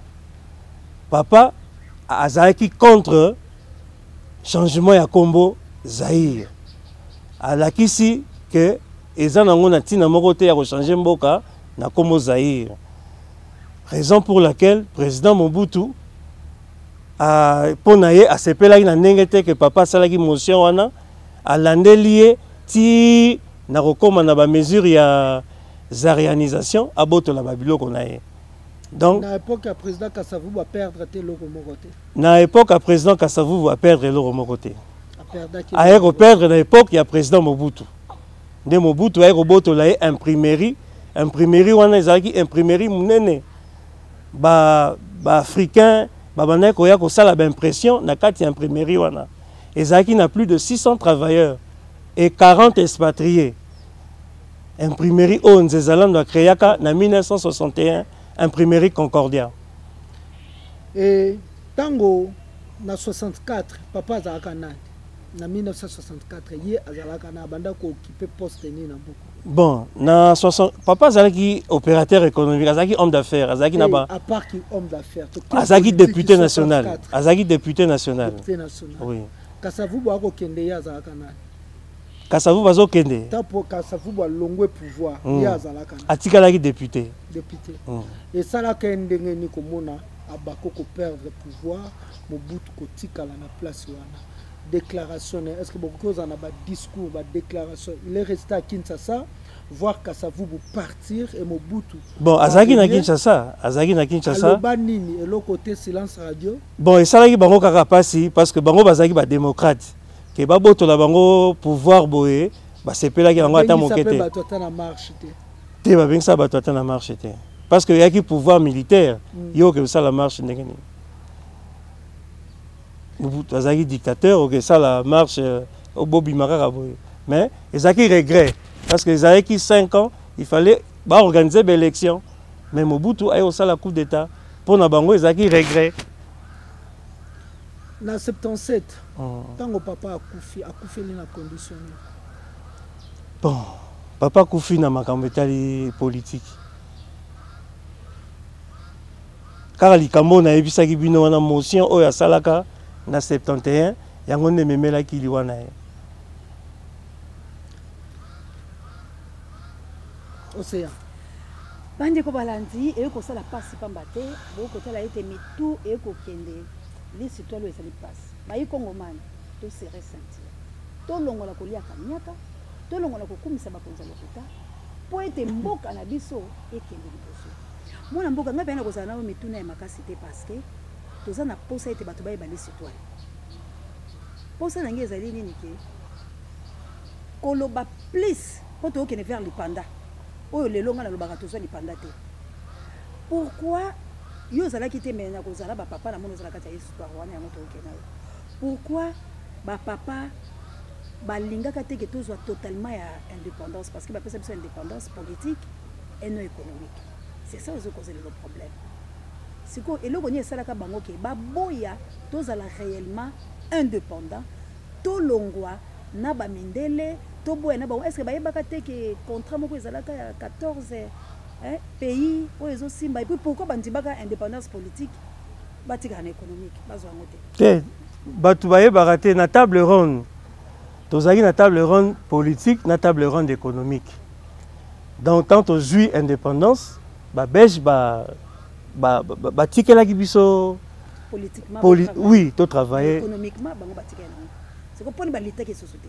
papa azalaki contre changement ya kombo Zaïre. Alakisi que eza nango na ntina moko te ya kochanger mboka na kombo Zaïre. Raison pour laquelle président Mobutu mpo na ye asepelaki na ndenge te que papa asalaki motion wana, alandeli ye ti na kokóma na ba mesure ya zarianisation, abotola ba biloko na ye. Donc, na époque ya président Kasavubu a perdre te eloko moko te. Na époque ya président Kasavubu a perdre eloko moko te. Aye koperdre na époque ya président Mobutu. Nde Mobutu aye kobotola ye imprimerie. Imprimerie wana ezalaki imprimerie monene. Ba africain babandaki koya kosala ba impression na kati ya imprimerie wana. Ezalaki na plus de 600 travailleurs et 40 expatriés. Imprimerie oyo Nzeza Landu akreaka na 1961, imprimerie Concordia. Et tango na 64 papa azalaka nani? Na 1964 ye azalaka na abanda ko occuper poste nini na mboka? Bon, na 60 papa azalaki opérateur économique, azalaki homme d'affaires, azalaki na ba à part ki homme d'affaires, to azalaki politique député national, 64. Azalaki député national. Député national. Oui. Kasavubu akokende ye azalaka nani? Kasavubu azokende. Tapo Kasavubu alongwe pouvoir, ye azalaka nani? Atikalaki député. Député. Esalaka ye ndenge nini komona abako ko perdre pouvoir, Mobutu kotikala na place wana? Déclaration, est-ce que beaucoup en a discours, ba déclaration, il est resté à Kinshasa, voir Kasavubu partir et Mobutu. Bon, azalaki na Kinshasa, azalaki na Kinshasa. Aloba nini, eloko côté silence radio. Bon, esalaki bango kaka pasi parce que bango bazalaki ba démocrate. Ke babotola bango pouvoir boye, basepelaki bango ata moke te. Bato ata na marche te. Te, babengisa bato ata na marche te. Parce que yaki pouvoir militaire, yo ke osala marche ndenge nini? Mobutu azalaki dictateur, oke sala marche obobima kaka boye. Mais ezalaki regret parce que ezalaki 5 ans, il fallait ba organiser ba élection. Mais Mobutu aye osala coup d'état. Pour na bango ezalaki regret. Na 77, tango papa akufi, akufeli na condition nini? Bon, papa akufi na makambo etali politique. Kaka likambo nayebisaki bino wana, motion oyo asalaka na 71, yango nde ememelaki liwa na ye. Océan. Bandeko balandi, eye kosala pasi pamba te, bokotala ete mitu eye kokende lisitwalo ezali pasi. Bayi Kongomani, to serrer ceinture. Tolongola kolia kaniaka, tolongola kokumisa bakonzi ya lokuta, mpo ete mboka na biso ekende liboso. Mwana mboka, ngai mpenza nakozala na yo mituna ya makasi te parce que toza na posa ete bato bayeba lisitwale. Posa na ngai ezali nini ke koloba plus mpo tokende vers lipanda oyo lelo ngai nalobaka tozwa lipanda te. Pourquoi yo ozalaki te mais nakozala ba papa namoni ozala kati ya histoire wana yango tokokende na yo. Pourquoi ba papa balingaka te ke tozwa totalement ya indépendance parce que bapesa biso indépendance politique et non économique. C'est ça ozo causer lelo problème. Sikoyo eloko nini esalaka bango ke baboya tozala réellement indépendant, tolongwa na ba mindele, toboya na bango. Est-ce que bayebaka te ke contrat moko ezalaka ya 14 hein, pays oyo ezosimba? Et puis pourquoi bandimaka indépendance politique batikala na économique, bazwa yango te? Te, bato bayebaka te. Na table ronde tozalaki na table ronde politique na table ronde économique. Donc tant tozwi indépendance, ba belge batikelaki biso politiquement, oui, to travailler économiquement, bango batikela nango. C'est ko poni balitaki susu te.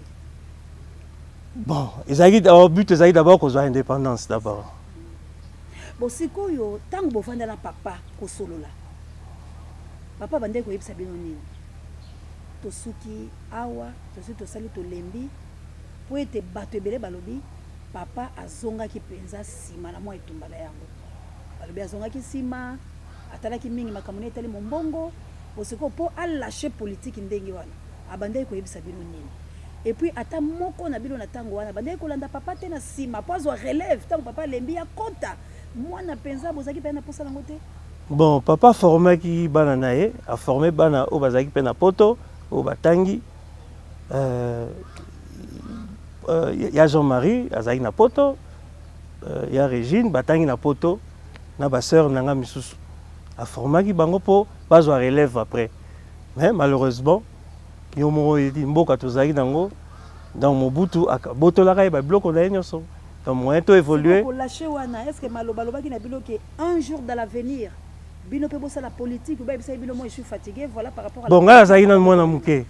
Bon, ezalaki d'abord but, ezalaki d'abord kozwa indépendance d'abord. Bon, sikoyo ntango bovanda na papa kosolola, papa bandeki koyebisa bino nini? Tosuki awa, tosi tosali, tolembi, po ete bato ebele balobi papa azongaki mpenza nsima na mwa etumba na yango. Balobi azongaki nsima, atalaki mingi makambo na etali mombongo. Bosiko mpo alâche politique ndenge wana, abandaki koyebisa bino nini? Et puis ata moko na bino na ntango wana abandaki kolanda papa te na nsima mpo azwa relève ntango papa alembi akota mwana mpenza, bozalaki mpenza na posa nango te? Bon, papa formaki bana na ye, aforme bana oyo bazalaki mpe na poto, oyo batangi. Ya Jean-Marie azalaki na poto, ya Régine batangi na poto, na ba sœur na nga misusu. Aformaki bango mpo bazwa relève après. Mais malheureusement, yo moko oyebi mboka tozalaki nango, donc Mobutu abotolaka ye babiloko na ye nyonso. Donc moyen to évoluer. Kolâche wana, est ce que maloba alobaki na bino ke un jour dans l'avenir bino mpe bosala politique, bayebisaki bino moi je suis fatigué, voilà, par rapport à Bon, ngai nazalaki nanu mwana moke.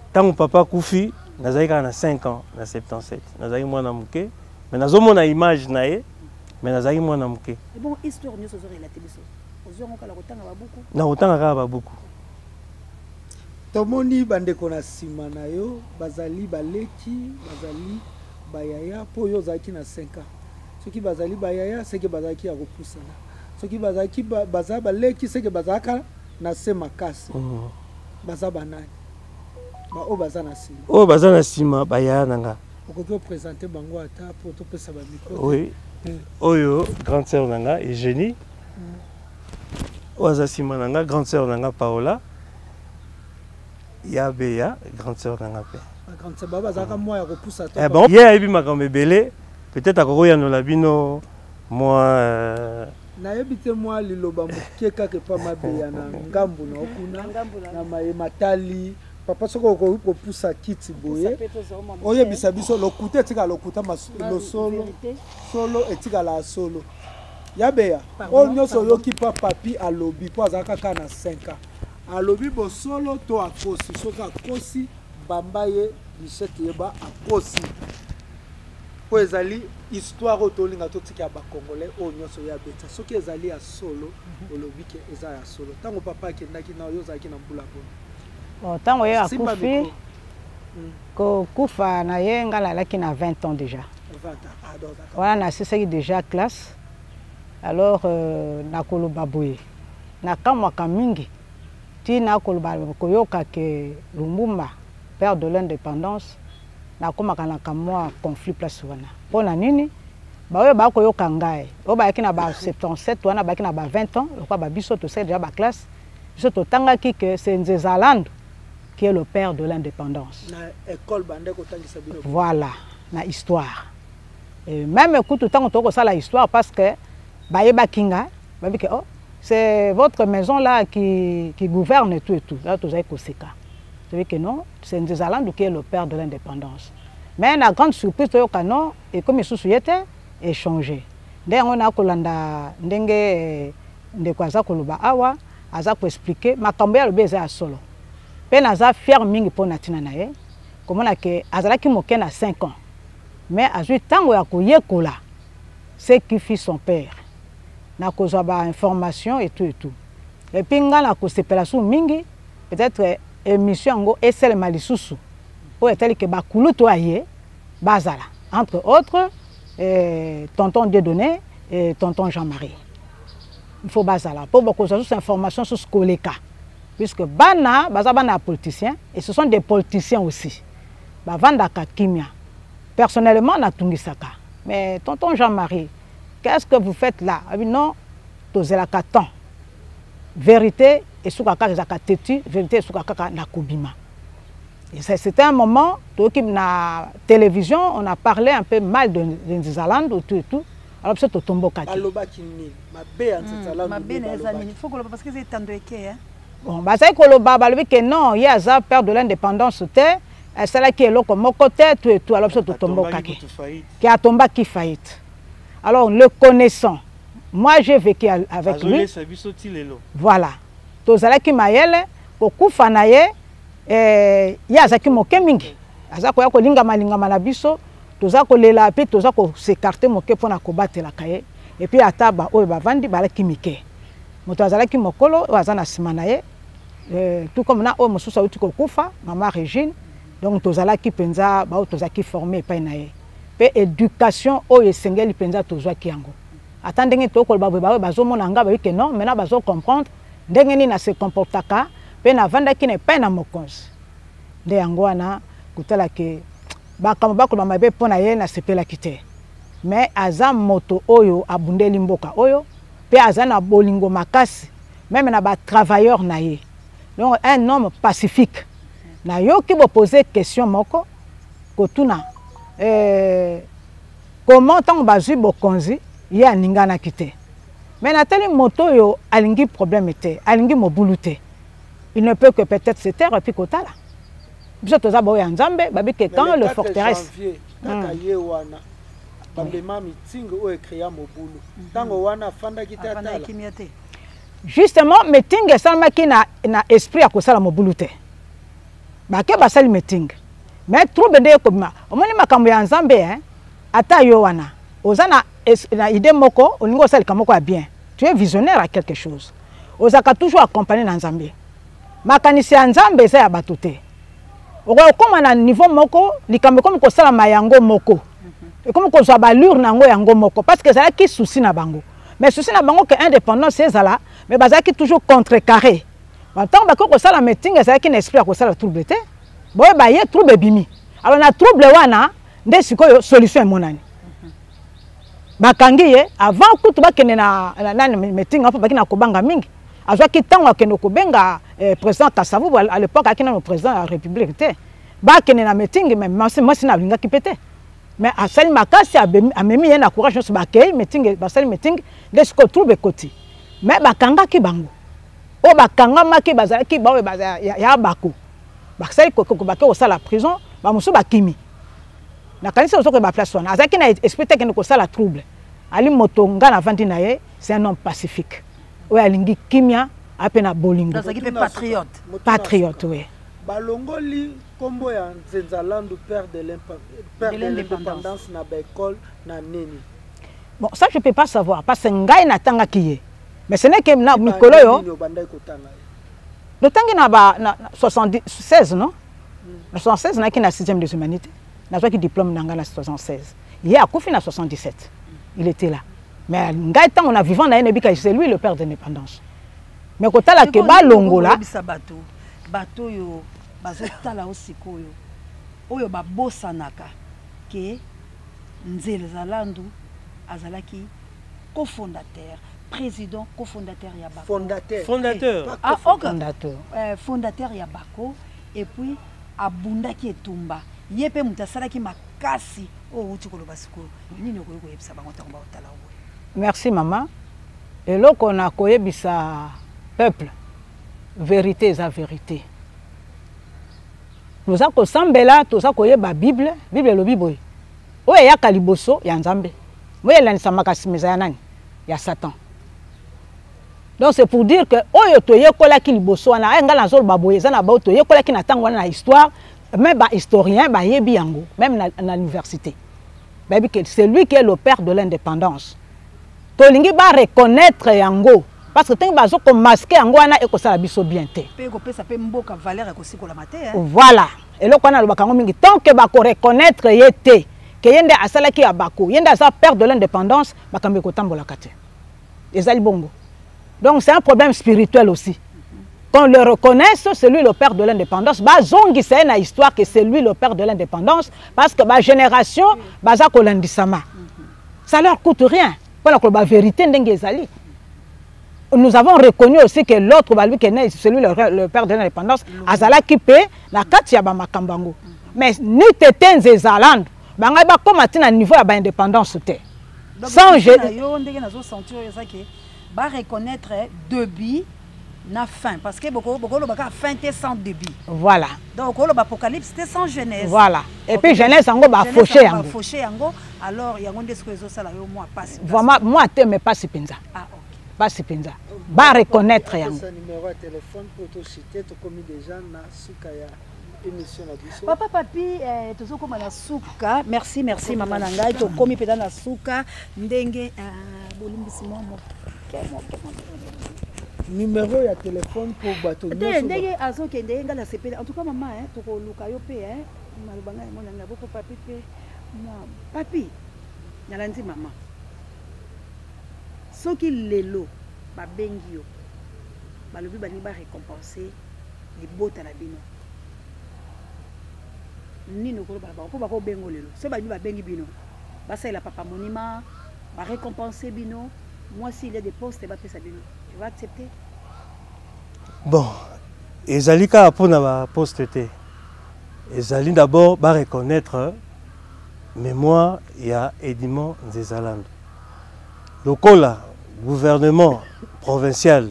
Ntango papa akufi, nazalaki kaka na 5 ans, na 77. Nazalaki mwana moke, mais nazomona image na ye, mais nazalaki mwana moke. Bon, histoire nyonso ozorelate biso, ozwi yango kala kotanga babuku? Na kotanga kaka babuku. Tomoni bandeko na nsima na yo, bazali baleki, bazali bayaya? Mpo oyo ozalaki na 5 ans, soki bazali bayaya, seke bazalaki ya kopusana, soki bazalaki baza baleki, seke bazalaka na se makasi. Baza banani baoyo baza na nsima? Oyo baza na nsima, bayaya na nga. Okoki oprésente bango ata mpo topesa bamicro? Oui. Oyo grande sœur na nga Eugénie, oyo aza nsima na nga grande sœur na nga Paola, ya beya grande sœur na nga mpe. Grande sœur bao bazalaka mwa ya kopusa to? Eh, bon, ye ayebi makambo ebele, peut-être akokoyanola bino mwa Nayebi te, mwa liloba moke kaka epa Mabeya na ngambu na okuna na mayema tali papa, soki okoki kopusa kiti boye, oyebisa biso lokuta etikala lokuta, losolo solo etikala solo. Ya Beya, oyo nyonso oyoki mpa papi alobi, mpo azalaka kaka na 5 ans, alobi bosolo to akosi? Soki akosi, bamba ye bichete, yeba akosi, mpo ezali histoire oyo tolinga totika ya bacongolais. Oyo nyonso ye abeta, soki ezali ya solo, olobi ke eza ya solo. Ntango papa akendaki na oyo, ozalaki na mbula boni? Bon, ntango ye akufi, kokufa na ye, ngai nalaki na 20 ans déjà. Wana nasisaki déjà classe. Alors nakoloba boye, nakamwaka mingi ntina koloba koyoka ke Lumumba, père de l'indépendance, nakomaka na kamwa conflit place wana. Mpo na nini? Baoyo bakoyoka ngai, oyo bayaki na ba 77 wana, bayaki na ba 20 ans lokola babiso tosali déjà baclasse. Biso totangaki ke c'est Nzeza Nlandu qui est le père de l'indépendance. Na école bande kotangisa bino? Voilà, na histoire. Et même kutu ntango tokosala histoire, parce que bayebaki nga, bayebi ke oh, c'est votre maison là qui gouverne tout et tout là. Tozali koseka, toyebi ke non, c'est Nzeza Nlandu qui est le père de l'indépendance. Mais na grande surprise, toyoka non, ekomi lisusu ye te. Echanger nde yango nakolanda ndenge eh, ndeko aza koloba awa, aza koexpliquer makambo ye alobi eza ya solo, mpe naza fier mingi mpo na ntina na ye komona ke azalaki moke na 5 ans, mais azwi ntango ya koyekola ce qui fit son père na kozwa ba information et tout et tout. Et puis nga na kosepela su mingi, peut-être émission yango esalema lisusu oyo etali ke bakulutu aye bazala, entre autres tonton Dieudonné et tonton Jean-Marie. Il faut bazala po bokozwa susu information susu koleka, puisque bana baza bana ya politiciens et ce sont des politiciens aussi, bavandaka kimia. Personnellement natungisaka, mais tonton Jean-Marie, qu'est-ce que vous faites là? Abi non, tozelaka temps, vérité esuka kaka, ezalaka têtu, vérité esuka kaka na kobima. Et c'était un moment, na télévision, on a parlé un peu mal de Nzizalandu, tout et tout. Alors, biso totombokaki. Balobaki nini? Mabe ya Nzizalandu? Mabe na eza nini? Faut koloba parce que eza etando eke, hein? Bon, bazali koloba, balobi ke non, ye aza père de l'indépendance te, asalaki eloko moko te, tout et tout. Alors biso totombokaki ke atombaki faillite. Alors, le connaissant, moi j'ai vécu avec lui. Voilà, tozalaki mayele kokufa na ye, ye azalaki moke mingi, aza koya kolingama-lingama na biso, toza kolela mpe toza kos'écarter moke mpona kobatelaka ye. Et puis ata baoyo bavandi balaki mike, moto azalaki mokolo oyo aza na nsima na ye, tout comme na oyo mosusu auti kokufa, mama Régine. Donc tozalaki mpenza baoyo tozalaki formé epai na ye, mpe éducation oyo esengeli mpenza tozwaki yango. Ata ndenge tokoloba boye, baoyo bazomona nga bayoki ke non, maintenant bazocomprendre ndenge nini na se comportaka mpe navandaki na epai na mokonzi. Nde yango wana kotala ke bakambo bakoloba mabe mpo na ye, nasepelaki te, mais aza moto oyo abundeli mboka oyo, mpe aza na bolingo makasi même na batravailleur na ye. Donc un homme pacifique. Nayoki bopose question moko kotuna comment ntango bazwi bokonzi ye aninganaki te. Mais natali moto oyo alingi problème te, alingi mobulu te, il ne peut que peut-être se taire et puis kotala biso toza baoyo ya Nzambe. Babi ke quand le forteresse kaka ye wana bamema meeting oyo ecréa mobulu, ntango wana afandaki te atala? Justement, meeting esalamaki na esprit ya kosala mobulu te. Bake basali meeting, mais trouble nde ekobima. Omoni makambo ya Nzambe, hein? Ata yo wana oza na idée moko, olingi osalika moko ya bien, tu es visionnaire à quelque chose, ozalaka toujours accompagné na Nzambe. Makanisi ya Nzambe eza ya bato te. Okokóma na niveau moko, likambo ekomi kosalama yango moko, ekomi kozwa ballure na yango yango moko, parce que ezalaki souci na bango. Mais souci na bango ke indépendance ezala, mais bazalaki toujours contrecarré. Ntango bakoki kosala meeting, ezalaki na esprit ya kosala trouble te. Boyeba ye, trouble ebimi. Alors na trouble wana nde sikoyo solution emonani, bakangi ye. Avant kutu bakende na nani, meeting, apo baki na kobanga mingi. Azwaki ntango akende kobenga président Kasavubu. À l'époque ayaki nano président ya république te. Bakende na meeting, mais mwasi na alingaki mpe te, mais asali makasi, amemi ye na courage nyonso, bakei meeting, basali meeting, nde sikoyo trouble ekoti. Mais bakangaki bango. Oyo bakangamaki bazalaki baoyo ya bako basali, bake kosala prison, bamosusu bakimi. Nakanisi ozokoyeba place wana. Azalaki na esprit te akende kosala trouble. Ali moto nga navandi na ye, c'est un homme pacifique oyo alingi kimia, ape na bolingo. Azalaki mpe patriote. Patriote, oui. Balongoli nkombo ya Nzenzalandu, père de l'indépendance, na baekole na nini? Bon, ça je peux pas savoir, parce que ngai natangaki ye, mais ce n'est que na mikolo oyo totangi na ba na 76, non, na 76 nayaki na 6e des humanités, nazwaki diplôme na ngai na 76. Ye akufi na 77, il était là. Mais ngai ntango na vivant na ye, nayebika c'est lui le père d'indépendance. Mais kotala ke balongola Bato, bato oyo bazotala o sikoyo, oyo babosanaka ke Nzela Zalandu azalaki cofondateur, président cofondateur ya Bako. Fondateur. Fondateur. Ah, ok. Fondateur. Fondateur ya Bako, et puis abundaki etumba ye mpe moto asalaki makasi oyo outi koloba. Sikoyo nini okoki koyebisa bango ntango baotala oyo? Merci mama. Eloko na koyebisa peuple, vérité eza vérité. Toza kosambela, toza koyeba Bible. Bible elobi boye: oyo eyaka liboso ya Nzambe. Moyi elandisamaka nsima eza ya nani? Ya Satan. Donc c'est pour dire que oyo toyekolaki liboso wana, ay ngai nazoloba boye, eza na baoyo toyekolaki na ntango wana na histoire, même ba historien bayebi yango, même na université bayebi que c'est lui qui est le père de l'indépendance. Tolingi ba reconnaître yango parce que ntango bazo komaske yango wana ekosala biso bien te. Mpe ekopesa mpe mboka valeur ya kosikolama te, hein? Voilà, eloko wana alobaka yango mingi, tant que bakoreconnaître ye te ke ye nde asalaki ya bako, ye nde aza père de l'indépendance, makambo ekotambolaka te. Ezali bongo. Donc c'est un problème spirituel aussi. Qu'on le reconnaisse, c'est lui le père de l'indépendance. Bazongisa ye na histoire que c'est lui le père de l'indépendance, parce que ba génération baza kolandisama. Ça leur coûte rien. Mpona koloba vérité ndenge ezali. Nous avons reconnu aussi que l'autre, balobi ke ne, celui le père de l'indépendance, azalaki mpe na kati ya bamakambo yango. Mais ni tete Nzeza Landu, bangai bakóma ti na niveau ya baindépendance te. Donc, Sans na yo ndenge nazosentir oyo eza ke bareconnaître début na fin, parce que bokoloba kaka fin te sans début. Voilà. Donc okoloba apocalypse te sans Genèse. Voilà. Et Ok. puis Genèse yango bafauche Genèse yango. Bafauche yango, alors yango nde sikoyo ezosala yo mwa pasi. Vraiment mwa te, mais pasi mpenza. Ah, ok. Pasi mpenza. Bareconnaître yango. Apesa numéro ya téléphone mpo toshite, tokomi déjà na suka ya émission na biso. Papa Papi, tozokóma na suka. Merci, merci mama na ngai. Tokomi mpenza na suka ndenge bolimbisi mwa moke moke moke. Numéro ya téléphone mpo bato te nyonso ndenge azokende ye, ngai nasepeli. En tout cas mama, tokoluka yo mpe, maloba ngai emona ngai boko Papi mpe mwa Papi nalandi mama. Soki lelo babengi yo, balobi balingi barécompense libota na bino, nini okoloba na bango? Mpo bakobengo lelo, soki balobi babengi bino basalela papa monument, barécompense bino, mwasi il y a des postes bapesa bino, tu vas accepter? Bon, ezali kaka mpona baposte te. Ezali d'abord bareconnaître mémoire ya Edmond Nzeza Landu. Lokola gouvernement provincial,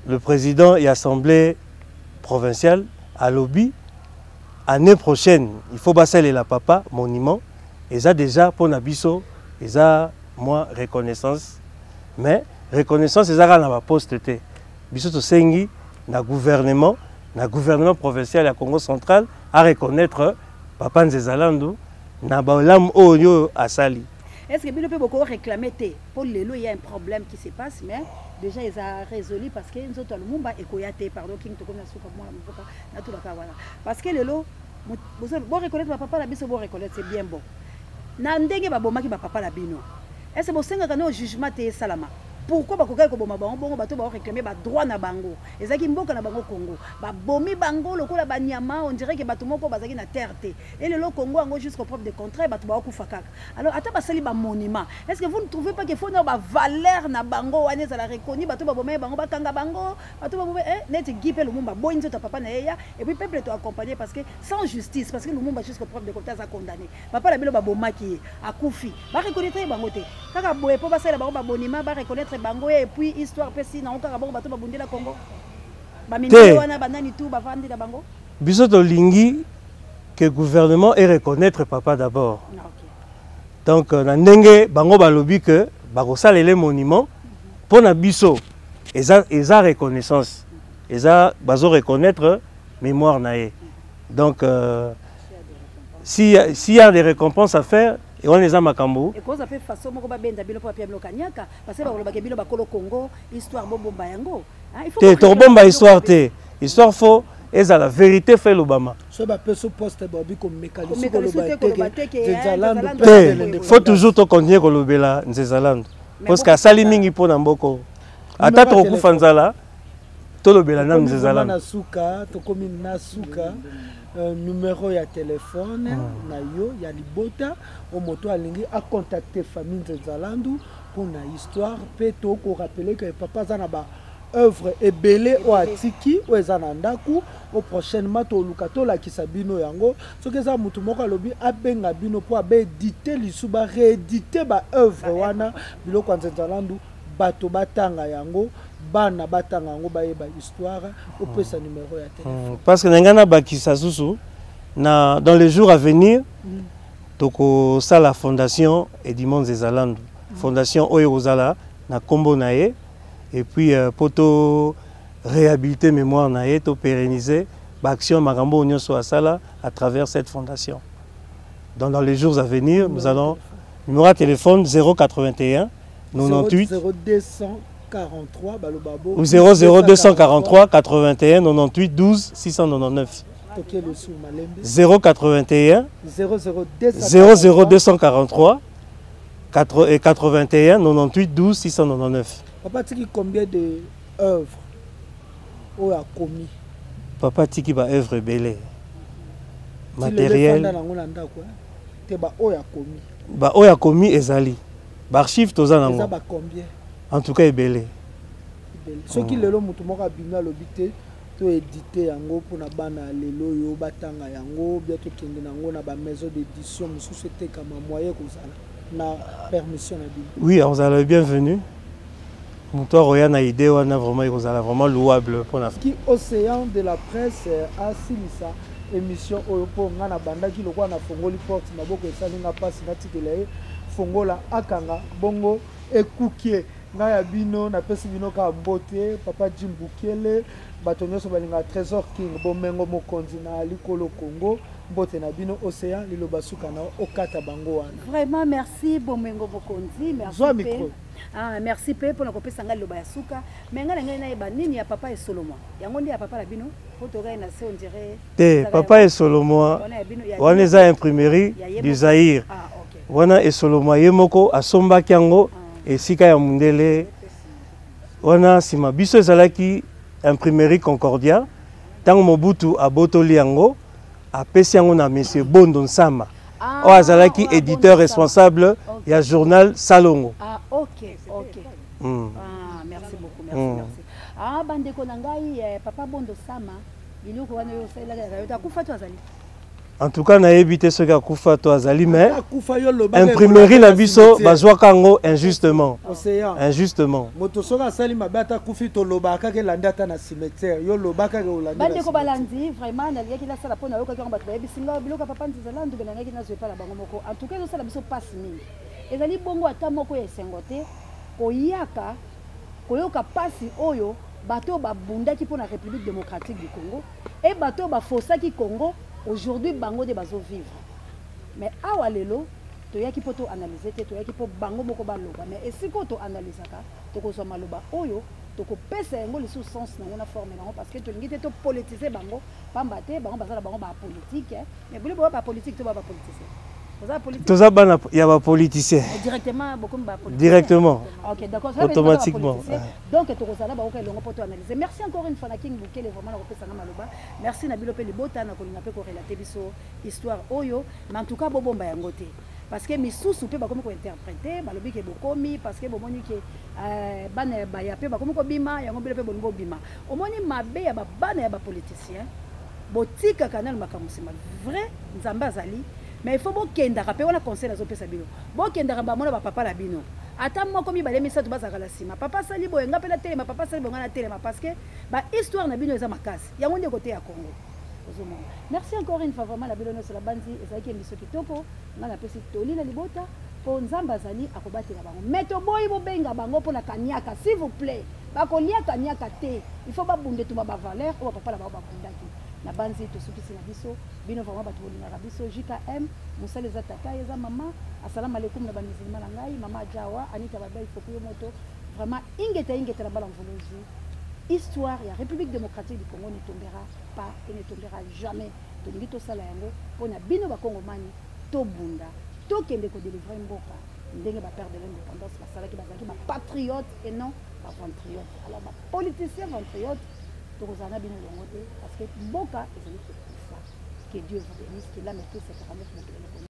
le président ya assemblée provinciale alobi année prochaine il faut basalela papa monument, eza déjà mpona biso eza mwa reconnaissance. Mais reconnaissance eza kaka na baposte te. Biso tosengi na gouvernement provincial ya Congo Central a reconnaître papa Nzeza Landu na bolamu oyo asali. Est ce que bino mpe boko réclamer te? Mpo lelo il y a un problème qui se passe, mais déjà eza résolu parce que nzoto ya Lumumba ekoya te. Pardon King, tokomi na suka, mwana movoka natulaka wana, parce que lelo boreconnaître bapapa na biso, boreconnaître, c'est bien bon. Na ndenge babomaki bapapa na bino, est ce bosengaka no jugement te esalama? Pourquoi bakokaki koboma bango bongo? Bato baoréclame badroit na bango, ezalaki mboka na bango Congo, babomi bango lokola banyama, on dirait ke bato moko bazalaki na terre te. E lelo Congo yango, jusqu'au preuve de contraire, bato baokufa kaka. Alors ata basali bamonument, est ce que vous ne trouvez pas que faut na bavaleur na bango wana ezala reconnu? Bato babomaki bango, bakanga bango. Bato babome neti Guy mpe Lumumba boyi nzoto ya papa na ye ya, et puis peuple to accompagner, parce que sans justice, parce que Lumumba jusqu'au preuve de contraire aza condamné. Papa na bino babomaki ye, akufi, bareconnaître ye bango te. Kaka boye mpo basalela bango bamonument, bareconnaître bango, et puis histoire mpe si nango kaka bongo. Bato babundela Congo, bamindele wana, banani tu bavandi na bango. Biso tolingi que gouvernement ait reconnaître papa d'abord. Ah, ok. Donc na ndenge bango balobi que bakosalela monument, mpo na biso eza reconnaissance, eza bazo reconnaître mémoire na ye. Donc s'il y a des récompenses à faire, et wana eza makambo. Ekozwa mpe façon moko babenda bino mpo bapia bino kaniaka, parce que bakolobaka bino bakolo Congo, histoire bobomba yango. Ah, il faut te koréclamer tokobomba biloko histoire mabe. Te, histoire faut ezala vérité, faut elobama. So bapesa poste, babi komeka lisusu Komeka lisusu koloba te koloba te te ke, Nzeza Landu Nzeza Landu père de te l'indépendance. Faut toujours tocontinue kolobela Nzeza Landu, Mais parce que beaucoup asali ça. mingi mpo na mboka. Ata Numéro ya tokokufa téléphone. nzala, tolobela nanu Tokomi Nzeza vraiment Landu. Na suka, tokomi na suka. Numéro ya telefone na yo ya libota, o moto alingi acontacte famille Nzeza Landu mpona histoire, mpe tokorappeler ke papa aza na ba œuvre ebele oyo atiki, oyo eza na ndako, o prochainement toluka tolakisa bino yango. Soki eza motu moko alobi abenga bino mpo abaédite lisu, baréédite baœuvre wana, biloko ya Nzeza Landu, bato batanga yango, bana batanga yango, bayeba histoire, opesa numéro ya telefone. Parce que na ngai nabakisa susu na dans les jours à venir. Tokosala fondation Edimond Nzeza Landu. Fondation oyo ekozala na kombo na ye et puis euh, po to réhabiliter mémoire na ye, to pérenniser ba action makambo oyo nyonso asala à travers cette fondation. Donc dans les jours à venir, nous allons numéro ya téléphone 081 98 0243 baloba bo ou 00243 81 98 12 699. Toke le malembe. 081 00243 81 98 12 699. Papa tiki combien de œuvres oyo akomi? Papa tiki ba œuvre ebele. Matériel. Nango na ndako te ba oyo akomi. Ba oyo akomi ezali. Ba archive toza nango. Eza ba combien? En tout cas ebele. Ebele. Soki lelo moto moko abimi alobi te to éditer yango mpona bana ya lelo oyo batanga yango bia tokende nango na ba maison d'édition mosusu etekama, moyen kozala na permission na bino? Oui, ozala le bienvenu. Moto akoya na idée wana, vraiment ekozala vraiment louable mpona Ki Océan de la presse asilisa émission oyo, mpo nga nabandaki lokola nafongoli porte, maboko esali nga mpasi, natikela ye fongola akanga bongo ekukie. Ngai ya bino, napesi bino kaka mbote. Papa Jim Bukele, bato nyonso balingaka Trésor King, bomengo mokonzi na likolo Congo, mbote na bino. Océan, liloba suka na okata bango wana. Vraiment merci, bomengo mokonzi, merci. Zwa micro. Ah, merci mpe mpona kopesa ngai liloba ya suka. Me ngai na ngai nayeba nini ya papa Esolomwa, yango nde ya papa na bino, po tokai na se on dirait. Te, papa Esolomwa wana eza imprimerie du Zaïre. Ah, okay. Wana Esolomwa ye moko asombaki yango esika ya mundele wana. Nsima biso ezalaki imprimerie Concordia. Ntango Mobutu abotoli yango, apesi yango na monsieur Bondo Nsama, oyo azalaki éditeur responsable ya journal Salongo. Ah, ok. Ah, merci beaucoup, merci, merci. Ah, bandeko na ngai, papa Bondo Sama, biloko wana oyo osalelaka yo, akufa to azali? En tout cas nayebi te soki akufa to azali, mais akufa, yo loba. Imprimerie na biso bazwaka yango injustement. Océan. Injustement. Moto soki asali mabe, ata akufi, tolobaka kaka elandi ata na cimetière. Yo loba kaka olandi. Bandeko balandi, vraiment nalingaki nasala mpo nayokaki yango, bato bayebisi nga biloko ya papa Nzeza Landu, nalingaki nazwa epai na bango moko. En tout cas ezosala biso mpasi mingi, ezali bongo ata moko ya esengo te koyaka koyoka mpasi oyo bato oyo babundaki mpo na République démocratique du Congo e bato oyo bafosaki Congo, aujourd'hui bango nde bazovivre. Mais awa lelo toyaki mpo toanalyse te, toyaki mpo bango moko baloba. Mais esika oyo toanalysaka, tokozwa maloba oyo tokopesa yango lisusu sens nango na forme nango, parce que tolingi te topolitise bango, pamba te bango baza na bango bapolitique. Mais boli boya bapolitique to ba bapoliticien? Oza politique? Toza bana ya bapoliticien. Directement bokomi bapoliticien? Directement. Ok, d'accord. Automatiquement. Donc tokozala bango elongo mpo toanalyse. Merci encore une fois na King Bukele, vraiment na kopesanga maloba. Merci na bino mpe libota na kolinga mpe korelate biso histoire oyo. Mais en tout cas bobomba yango te, parce que misusu mpe bakomi kointerprete, balobi ke bokomi parce que bomoni ke bana ya baya mpe bakomi kobima yango, bino mpe bolingi bobima. Omoni mabe ya babana ya bapoliticien, botikaka nano makambo nsima. Vrai, Nzambe azali, mais il faut bokendaka mpe wana. Conseil nazopesa bino, bokendaka bamona bapapa na bino, ata moko, mibale, misato, bazalaka na nsima. Papa asali boye, nga mpe natelema. Papa asali boye, nga natelema, parce que bahistoire na bino eza makasi, yango nde kote ya Congo ozomona. Merci encore une fois vraiment na bino nyonso. Na bandi ezalaki émission kitoko. Nga napesi toli na libota mpo Nzambe azali akobatela bango. Mais toboyi bobenga bango mpo na kaniaka, s'il vous plaît. Bakolia kaniaka te, il faut babunda etumba bavaleur oyo bapapa na bango babundaki. Na banzi tosukisi na biso. Bino vraiment bato bolingaka biso, JKM mosala eza tata, eza mama. Asalamu alaikum na bamisilima na ngai, mama Jawa Anita Babai Fokuyo moto. Vraiment ingeta, ingeta na bala mvuluzi. Histoire ya République démocratique du Congo ne tombera pas et ne tombera jamais. Tolingi tosala yango mpo na bino bakongomani. Tobunda, tokende kodelivre mboka ndenge bapère de l'indépendance basalaki. Bazalaki bapatriote et non baventriote. Alors bapoliticien ventriote, tokozala na bino elongo te, parce que mboka ezali kokufa. Que Dieu vous bénisse, que l'âme et 49 mokili.